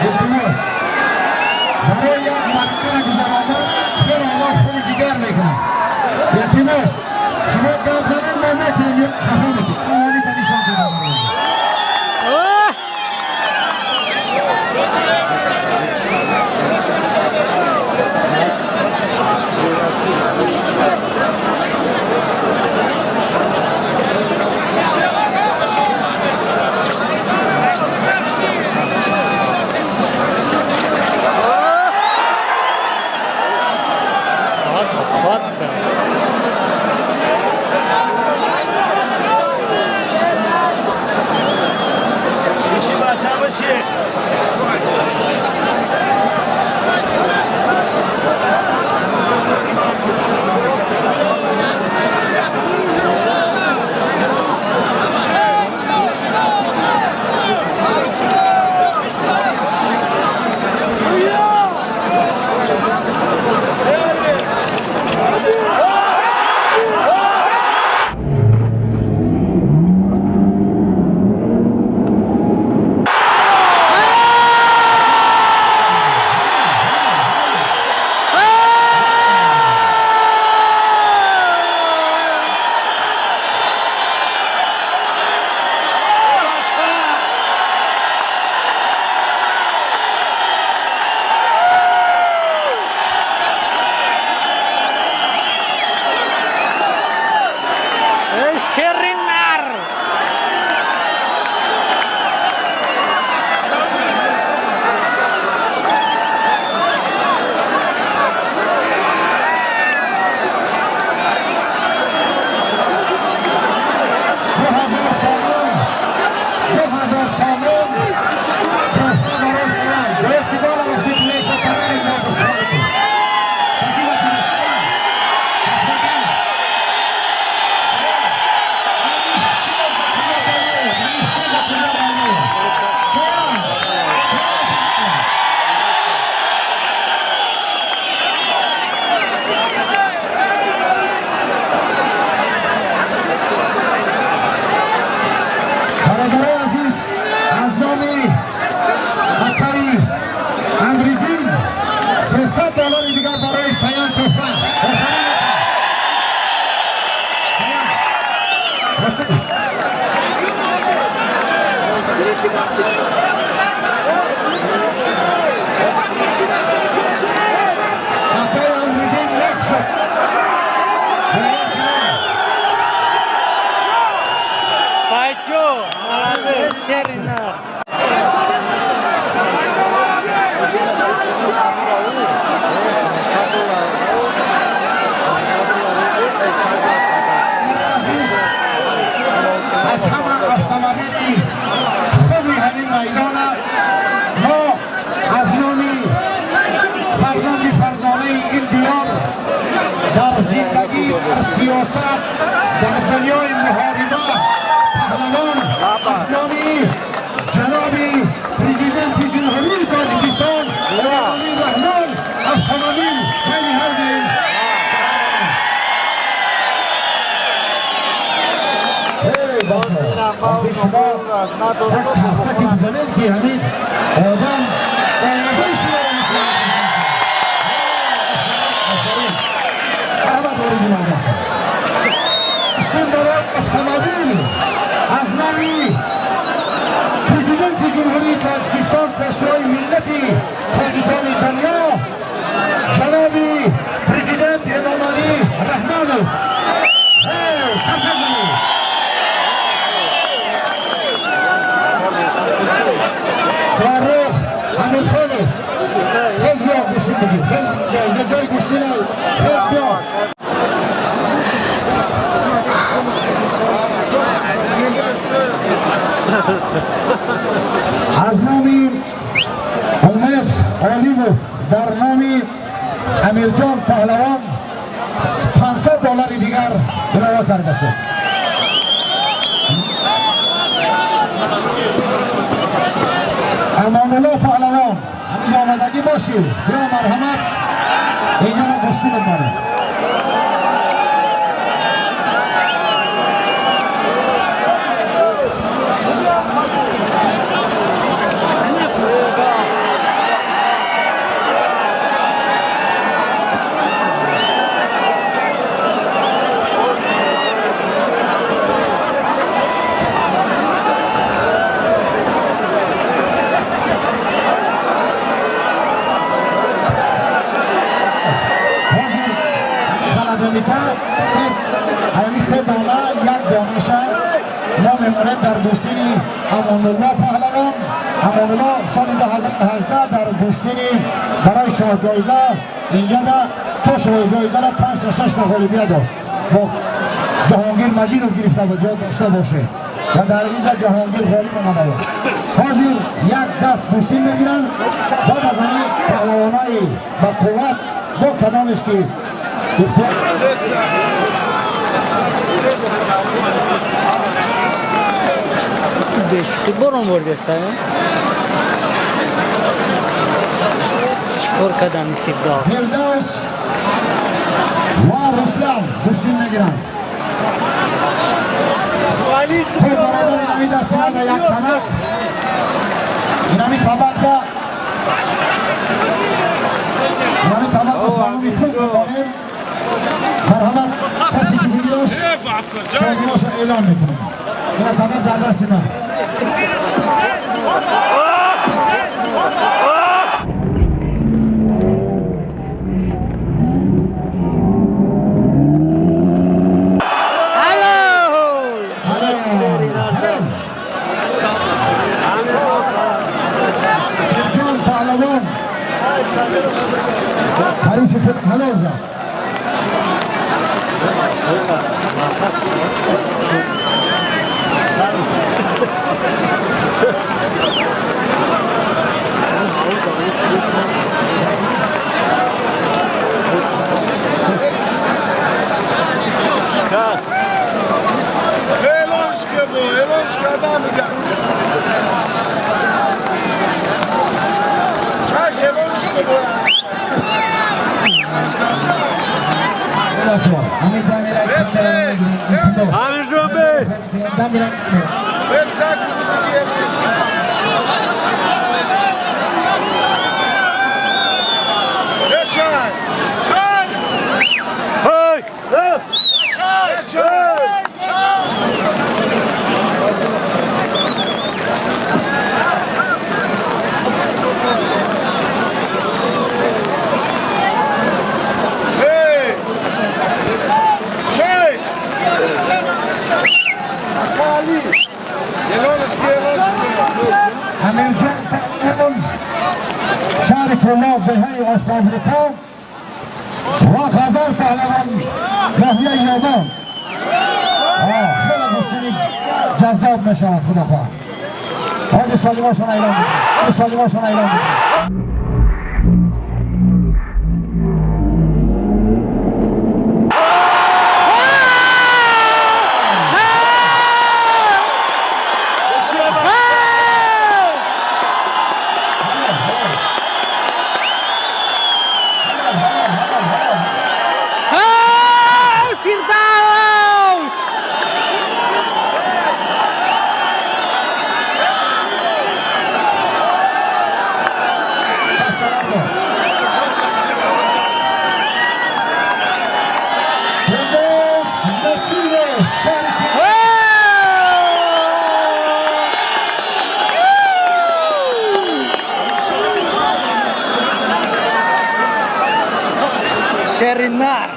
Илтимос, барои як марҳала гузарондан хеле одам хуни ҷигар мекунад. Илтимос, шумо гап занед, мо мекунем, хафа мекунем. Овонита нишон дода барои. Оҳ! Ход, ход, да. Биши, бача, биши. Эй, шери нар! 2000 сомон, 2000 сомон тӯҳфа барои Саян. 200 долларов битмеша подарок за эту схватку. Спасибо тебе, Саян. Посмотри. Они все за тебя болеют, они все за тебя болеют. Саян, Саян. Бародарои азиз, аз номи акаи Амриддин 300 доллари дигар барои Саян тӯҳфа. Офарин, ака. Саян, ростӣ. Акаи Амриддин як шуд. Бовар кунед. Сайчо, молодец. Эй, шери нар! Азиз, аз ҳама автомобили хуби ҳамин майдона мо аз номи фарзанди фарзонаи ин диёр, дар зиндагӣ, дар сиёсат, дар дунёи муҳориба паҳлавон, аз номи ҷаноби президенти Ҷумҳурии Тоҷикистон Эмомалӣ Раҳмон автомобил байни ҳардем. Эй, бачаҳо, шумо як қарсаки бизанед, ки ҳамин одам овозаи шуморо мешунавад. Офарин, аҳмад, вориди майдон шавед. Чун барои автомобил аз номи президенти Ҷумҳурии Тоҷикистон, пешвои миллати тоҷикони дунё, ҷаноби президент Эмомалӣ Раҳмонов. Эй, қарсак занед. Шоҳрух Амирхонов, хез, биё, гӯштӣ бигир. Хез, инҷа ҷои гӯштӣ не, хез, биё. Аз номи Умед Олимов дар номи Амирҷон Паҳлавон 500 доллари дигар илова карда шуд. Амонулло Паҳлавон, ҳаминҷо омадагӣ бошӣ, биё, марҳамат, инҷоро гӯштӣ мемонем. Офтоблика. Се ҳамин се дона, як донаша мо мемонем дар гӯштини Амонулло паҳлавон. Амонулло соли 2018 дар гӯштини барои шоҳҷоиза инҷода то шоҳҷоизаро панҷта, шашта ғолибият дошт, бо Ҷаҳонгир Маҷидов гирифта буд, ёд дошта бошед, ва дар инҷа Ҷаҳонгир ғолиб омада буд. Ҳозир як даст гӯштин мегиранд, баъд аз ҳамин паҳлавонаи ба қувват бо кадомеш ки ихтиёр. Бешӯхӣ борон бордеста, чӣ кор кардани Фирдавс? Фирдавс ва Руслан гӯштин мегиранд. Хуб, бародар, инами дасти мада як табақ, инами табақда солуми хуб мемонем. Марҳамат, касе ки бигираш, солимошо эълон мекунем. Ина табақ дар дасти ман. Алло! Ҳалол. Шери нарза. Ирҷон паҳлавон ҳарифи худ ҳалол зад. اعلانش که با اعلانش کردم، میگم شک اعلانش که با بچه‌ها، همین دمیرک میگیریم. التماس. دمیرک. بستک دیگه. بشن بشن. Hey! Hey! Ali! اعلانش که اعلانش که امیرجان پهلوان، شهر کلاب، بهای آفتابریکا، و غزل پهلوان، ناحیه یادان. خیلی گوشتینی جذاب میشود. خدا خواهد حاج سالیماشون اعلام میکنم، حاج سالیماشون اعلام میکنم. Фирдавс! دست بردار. فردوس نصیب شهر Шеринар!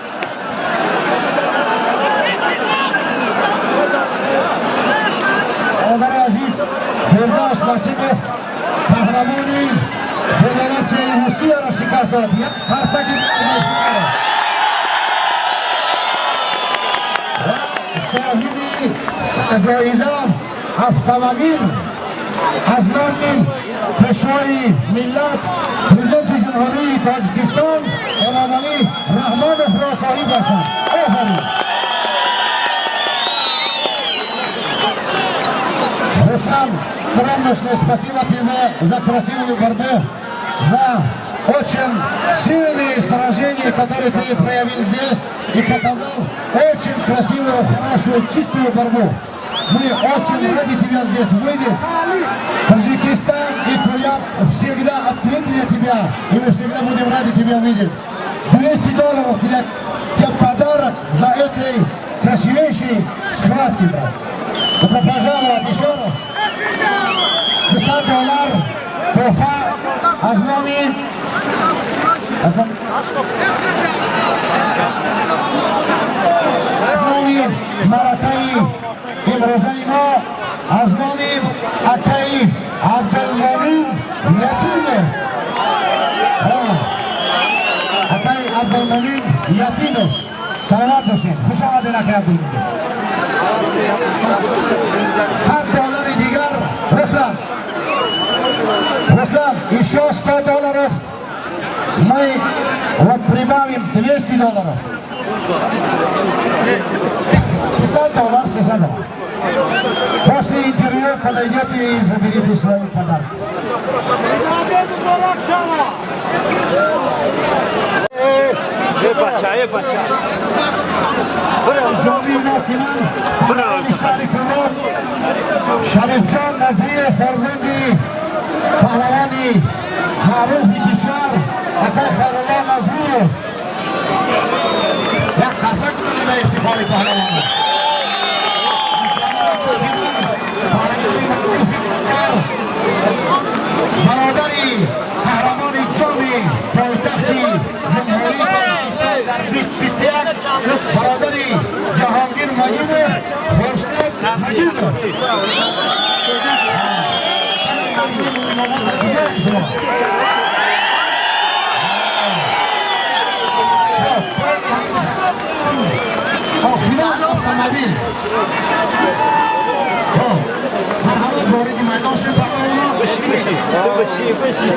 برادر عزیز، فردوس نصیبов قهرمانی فدراسیون روسیه را شکست داد، یک قرصک و صاحب جایزه автомобил аз номи пешвои миллат, президенти Ҷумҳурии Тоҷикистон Эмомалӣ Раҳмоновро соҳиб гаштанд. Офарин, Руслан! Огромное спасибо тебе за красивую борьбу, за очень сильные сражения, которые ты проявил здесь и показал очень красивую, хорошую, чистую борьбу. Мы очень рады тебя здесь видеть. Таджикистан и Куляб всегда открыты для тебя, и мы всегда будем рады тебя видеть. 200 долларов для тебя подарок за этой красивейшей схватки, брат. Добро пожаловать еще раз. 200 доллар туҳфа аз номи Аз номи маракаи имрӯзаи мо, аз номи акаи Абдулмумин Ятимов, акаи Абдулмумин Ятимов, саломат бошед, хуш омадед, акаи Абдулмумин. 100 доллари дигар. Руслан, Руслан, еще 100 долларов мы вот прибавим, 200 долларов, 50 долларов, 300 долларов. После интервью подойдете и заберите свои подарки. Е бача, е бача. Ҷониби Насиман, шаҳри Кӯлоб, Шарифҷон Назриев, фарзанди паҳлавони маъруфи кишвар акай Хайрулло Назриев. Як қарсак бизанед ба ифтихори паҳлавонон. Аз ҷониби чопимон, паҳлавони маъруфи кишвар, бародари қаҳрамони ҷоми пойтахти Ҷумҳурии Тоҷикистон дар 2021, бародари Ҷаҳонгир Маҷидов, Хуршед Маҷидов. Куҷои шумо? Охиран автомобил. Марҳамат, вориди майдон шуд, паҳлавонон. Биши, биши. Биши, биши.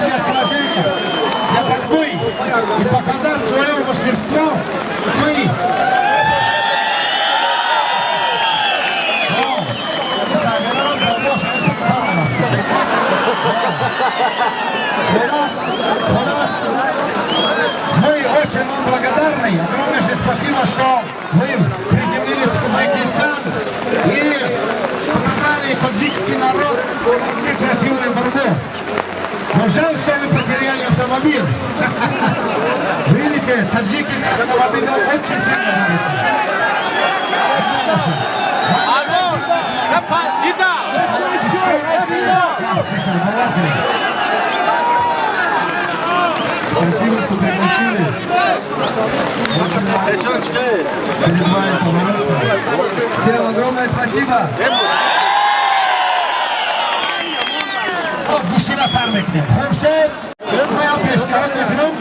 Для сражения, для борьбы и показать свое мастерство мы. О, и сагарон бобош ҳамин. Хулас, хулас, мы очень вам благодарны. Огромнейшее спасибо, что вы приземлились в Таджикистан и показали таджикский народ и красивую борьбу. Но жаль, что вы потеряли автомобиль. Видите, таджики за автомобилем очень сильно борются. Алло, дида. Спасибо, что пригласили. Перед вами побороться. Всем огромное спасибо. Гӯштина сар мекунем. Хуршед, ман пешниҳод мекунам,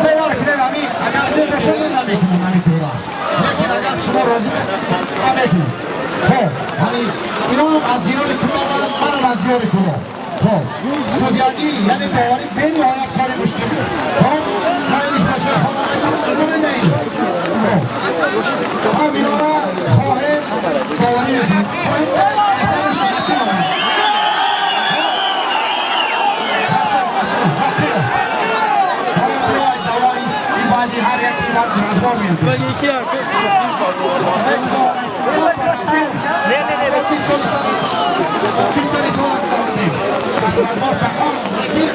бовар кунем, ами агар небошад, ман намекунам ами кора, лекин агар шумо розӣ, ман мекунам. Хоб, ҳами иноам аз диёри Кӯлобанд, манам аз диёри Кӯлоб. Хоб, судьягӣ, яъне доварӣ, бениҳоят кори мушкил. Хоб, ман иниш бачаи хона мекунам, не иниш. Хоб, ҳам инора хоҳем, доварӣ мекунем. Баъди ҳар як тимат разбор меяд. 20 соли сола гузарондем. Разбор чақон, лекин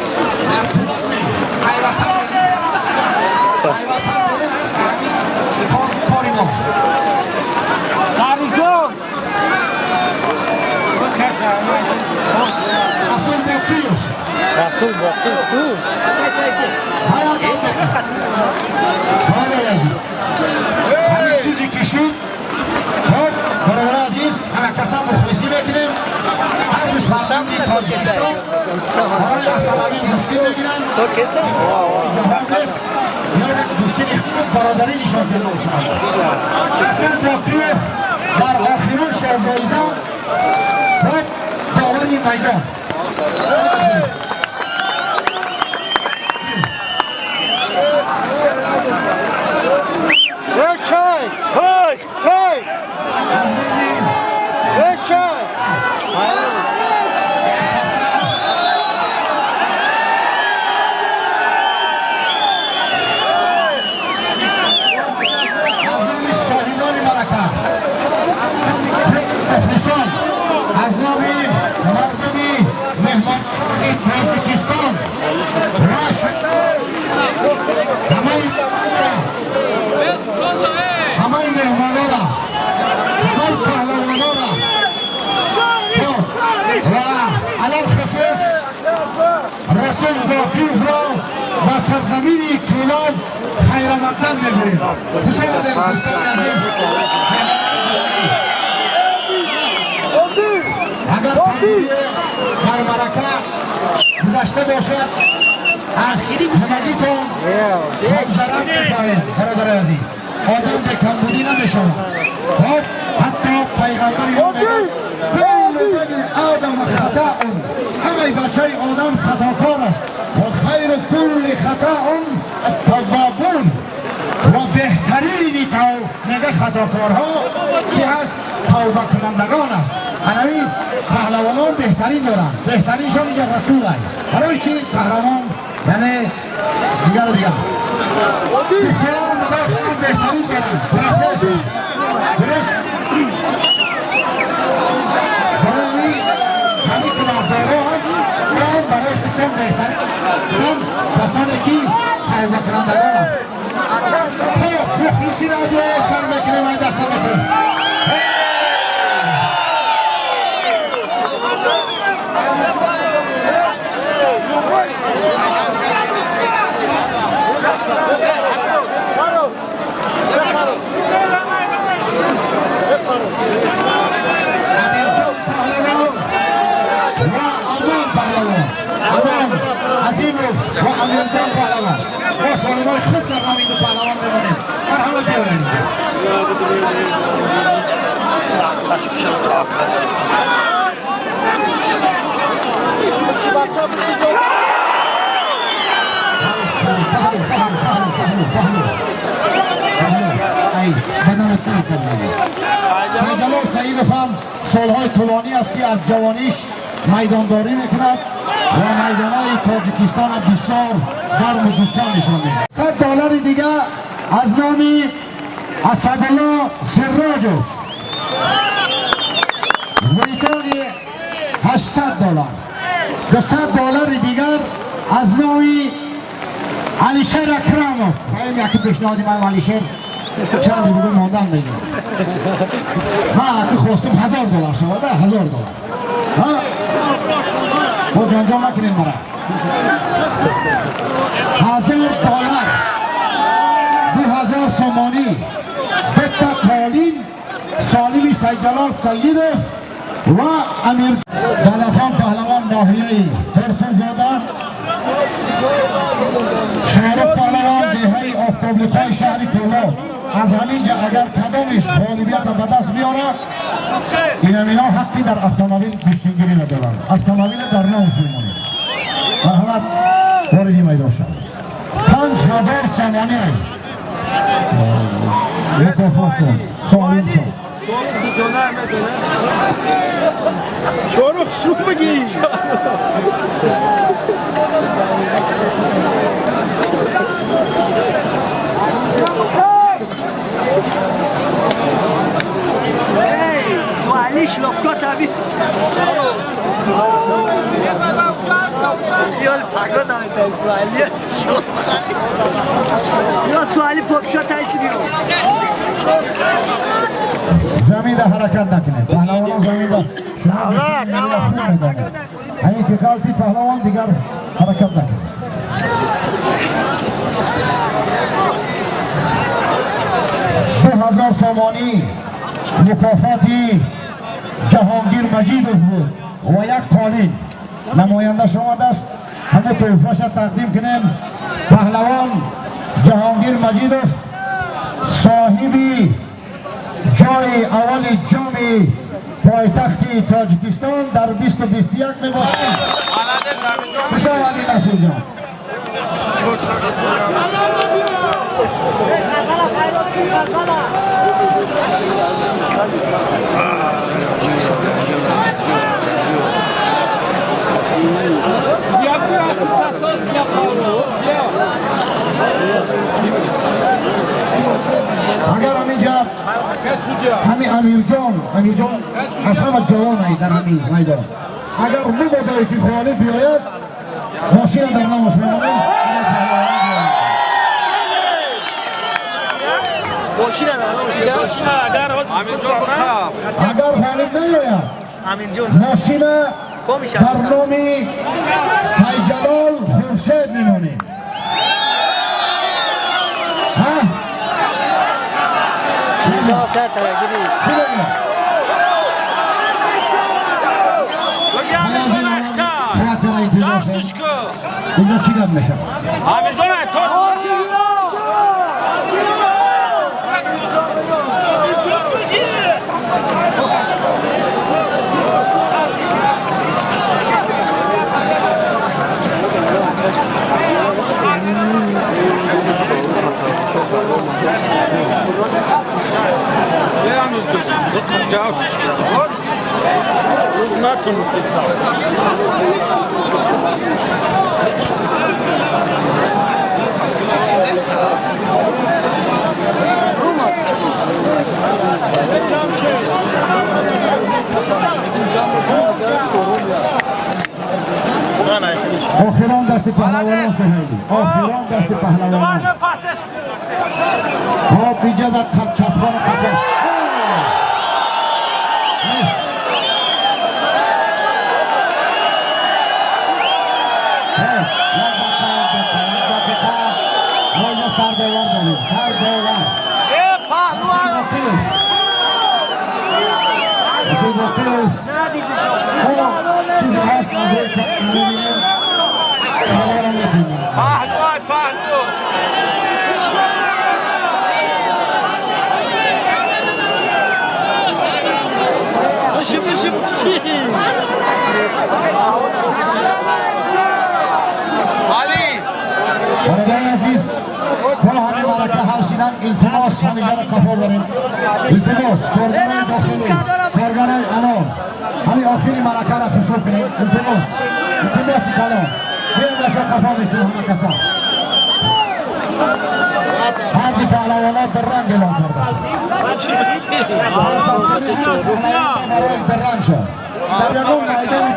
дар Кӯлоб не, Айватан, Айватан кори мо. Шарифҷон. Расул Боқиев. Расул Боқиев ку? Ҳаят, бародари азиз, ҳамин чизе ки шуд. Хоб, бародари азиз, ҳама каса мухлисӣ мекунем. Ҳар ду фарзанди Тоҷикистон барои автомобил гӯштӣ мегиранд. Ҷаҳон нест, ё гӯштини худ бародарӣ нишон дода бошад. Расул Боқиев дар охирон шоҳҷоиза, хоб, довари майдон. Шай! Шай! Шай! Аз номи Шай! шахсан аз номи соҳибони малака, мухлисон, аз номи мардуми меҳмони Тоҷикистон, ҳамаи меҳмонора, ҳамаи паҳлавонора ва алалхусус Расул Расул Боқиевро ба сарзамини Кӯлоб хайрамақдам мегӯем. Хуш омадед, дӯстони азиз. Агар камбудие дар маърака гузашта бошад, аз ҳамагитон маъзарат мехоҳем, бародари азиз. Одам бекамбудӣ намешавад. Хоб, ҳатто пайғамбари мо мегӯяд: كل بني آدم خطاء, ҳамаи бачаи одам хатокор аст, وخير كل خطاء التوابون, ва беҳтарини мега хатокорҳо ки ҳаст, тавбакунандагон аст. Анави паҳлавонон беҳтарин доранд, беҳтариншон инҷа Расулай. Барои чи қаҳрамон, яъне дигару дигар духтарон барои беҳтарин доранд, профессор дуруст. Барои ҳамин кулоҳдорон он барои худтон беҳтарин сан касоне ки тавбакунандагонанд. Хоб, мухлиси радио, сар мекунем, ай даст наметем. Амирҷон паҳлавон ва Амон паҳлавон, Амон Азимов ва Амирҷон паҳлавон. Мо солимои хуб дар номи ду паҳлавон мемонем. Марҳамат, биёед. پهلو پهلو پهلو پهلو پهلو پهلو ای بدن سر کرده. سیدجلال سعیدов ҳам солҳои тӯлонӣ аст, ки аз ҷавониш майдондорӣ мекунад ва майдонҳои Тоҷикистона бисёр гарму ҷӯшон нишон медиҳад. 100 доллари дига аз номи Асадулло Сирроҷов, в итоге 800 доллар. 200 доллари дигар аз номи Алишер Акрамов. Ҳаем яки пешниҳоди ман, Алишер чанде бугӯ мондан мегирам. Ман аки хостум 1000 доллар шавада, 1000 доллар. Бо ҷанҷол накунед мара. 1000 доллар, 2000 сомонӣ, бета қолин солими Сайҷалол Саидов ва Амир Далахон паҳлавон, ноҳияи Турсунзода, Шорух паҳлавон, деҳаи Офтоблиқои шаҳри Кӯлоб. Аз ҳамин ҷа агар кадомиш ғолибията ба даст биёрад, инамино ҳаққи дар автомобил гӯштингириро доранд. Автомобила дар номш мемонед. Марҳамат, вориди майдон шавед. 5000 сомонӣ мукофот, солим шуд. Шорух, шух бигӣ. Суалиш локтота би. خیال پگا نمیتن سوالی شد یا سوالی پاپ شد تایسی بیرون. Замин да ҳаракат накунед, паҳлавонон, замин да. Шумо хуб медонед, ҳамин ки ғалти паҳлавон, дигар ҳаракат накунед. 2000 сомонӣ мукофоти Ҷаҳонгир Маҷидов буд ва як қолин. Намояндаш омадааст, ҳама тӯҳфаша тақдим кунем. Паҳлавон Ҷаҳонгир Маҷидов, соҳиби ҷои аввали ҷоми пойтахти Тоҷикистон дар 2021 мебошад. Хуш омадӣ, Насирҷон. Бия, бия, часос, бия, Павло, бия. Агар ҳаминҷа ҳамин Амирҷон, Амирҷон аз ҳама ҷавон ай дар ҳамин майдон, агар мубодое ки ғолиб биёяд, мошина дар номаш мемонем. ماشین Агар ғолиб наёяд, мошина дар номи Сайҷалол Мемонем? Ҳа? Сатара гири. Чӣ бигӯям? Қувват кара, интизор шед. Инҷо чӣ гап мешавад? Охирон дасти паҳлавонон, Суҳайли, охирон дасти паҳлавонон. Хоб, инҷа дар часпони қафо нест. Хоб, як дақиқа, як дақиқа, як дақиқа. Мо инҷа сардовар дорем, сардовар Боқиев, Расул Боқиев. Хоб, чизе ҳаст, аз рӯи мебинем, паҳлавонро метавонем. Паҳлӯ, паҳлӯ. Биши, биши, биши. Али. Бародари азиз, то ҳамин марака ҳал шидан, илтимос, ҳаминҷаро қафо барем, илтимос. Коргарои дохилӣ, коргарои анон, ҳамин охири маракаро хушрӯ кунем, илтимос, илтимоси калон. Биём, баша, қафо мистем ҳама каса. Ҳарди паҳлавонот ранг эълон карда шуд. Барои ранг шуд дар ягон майдони.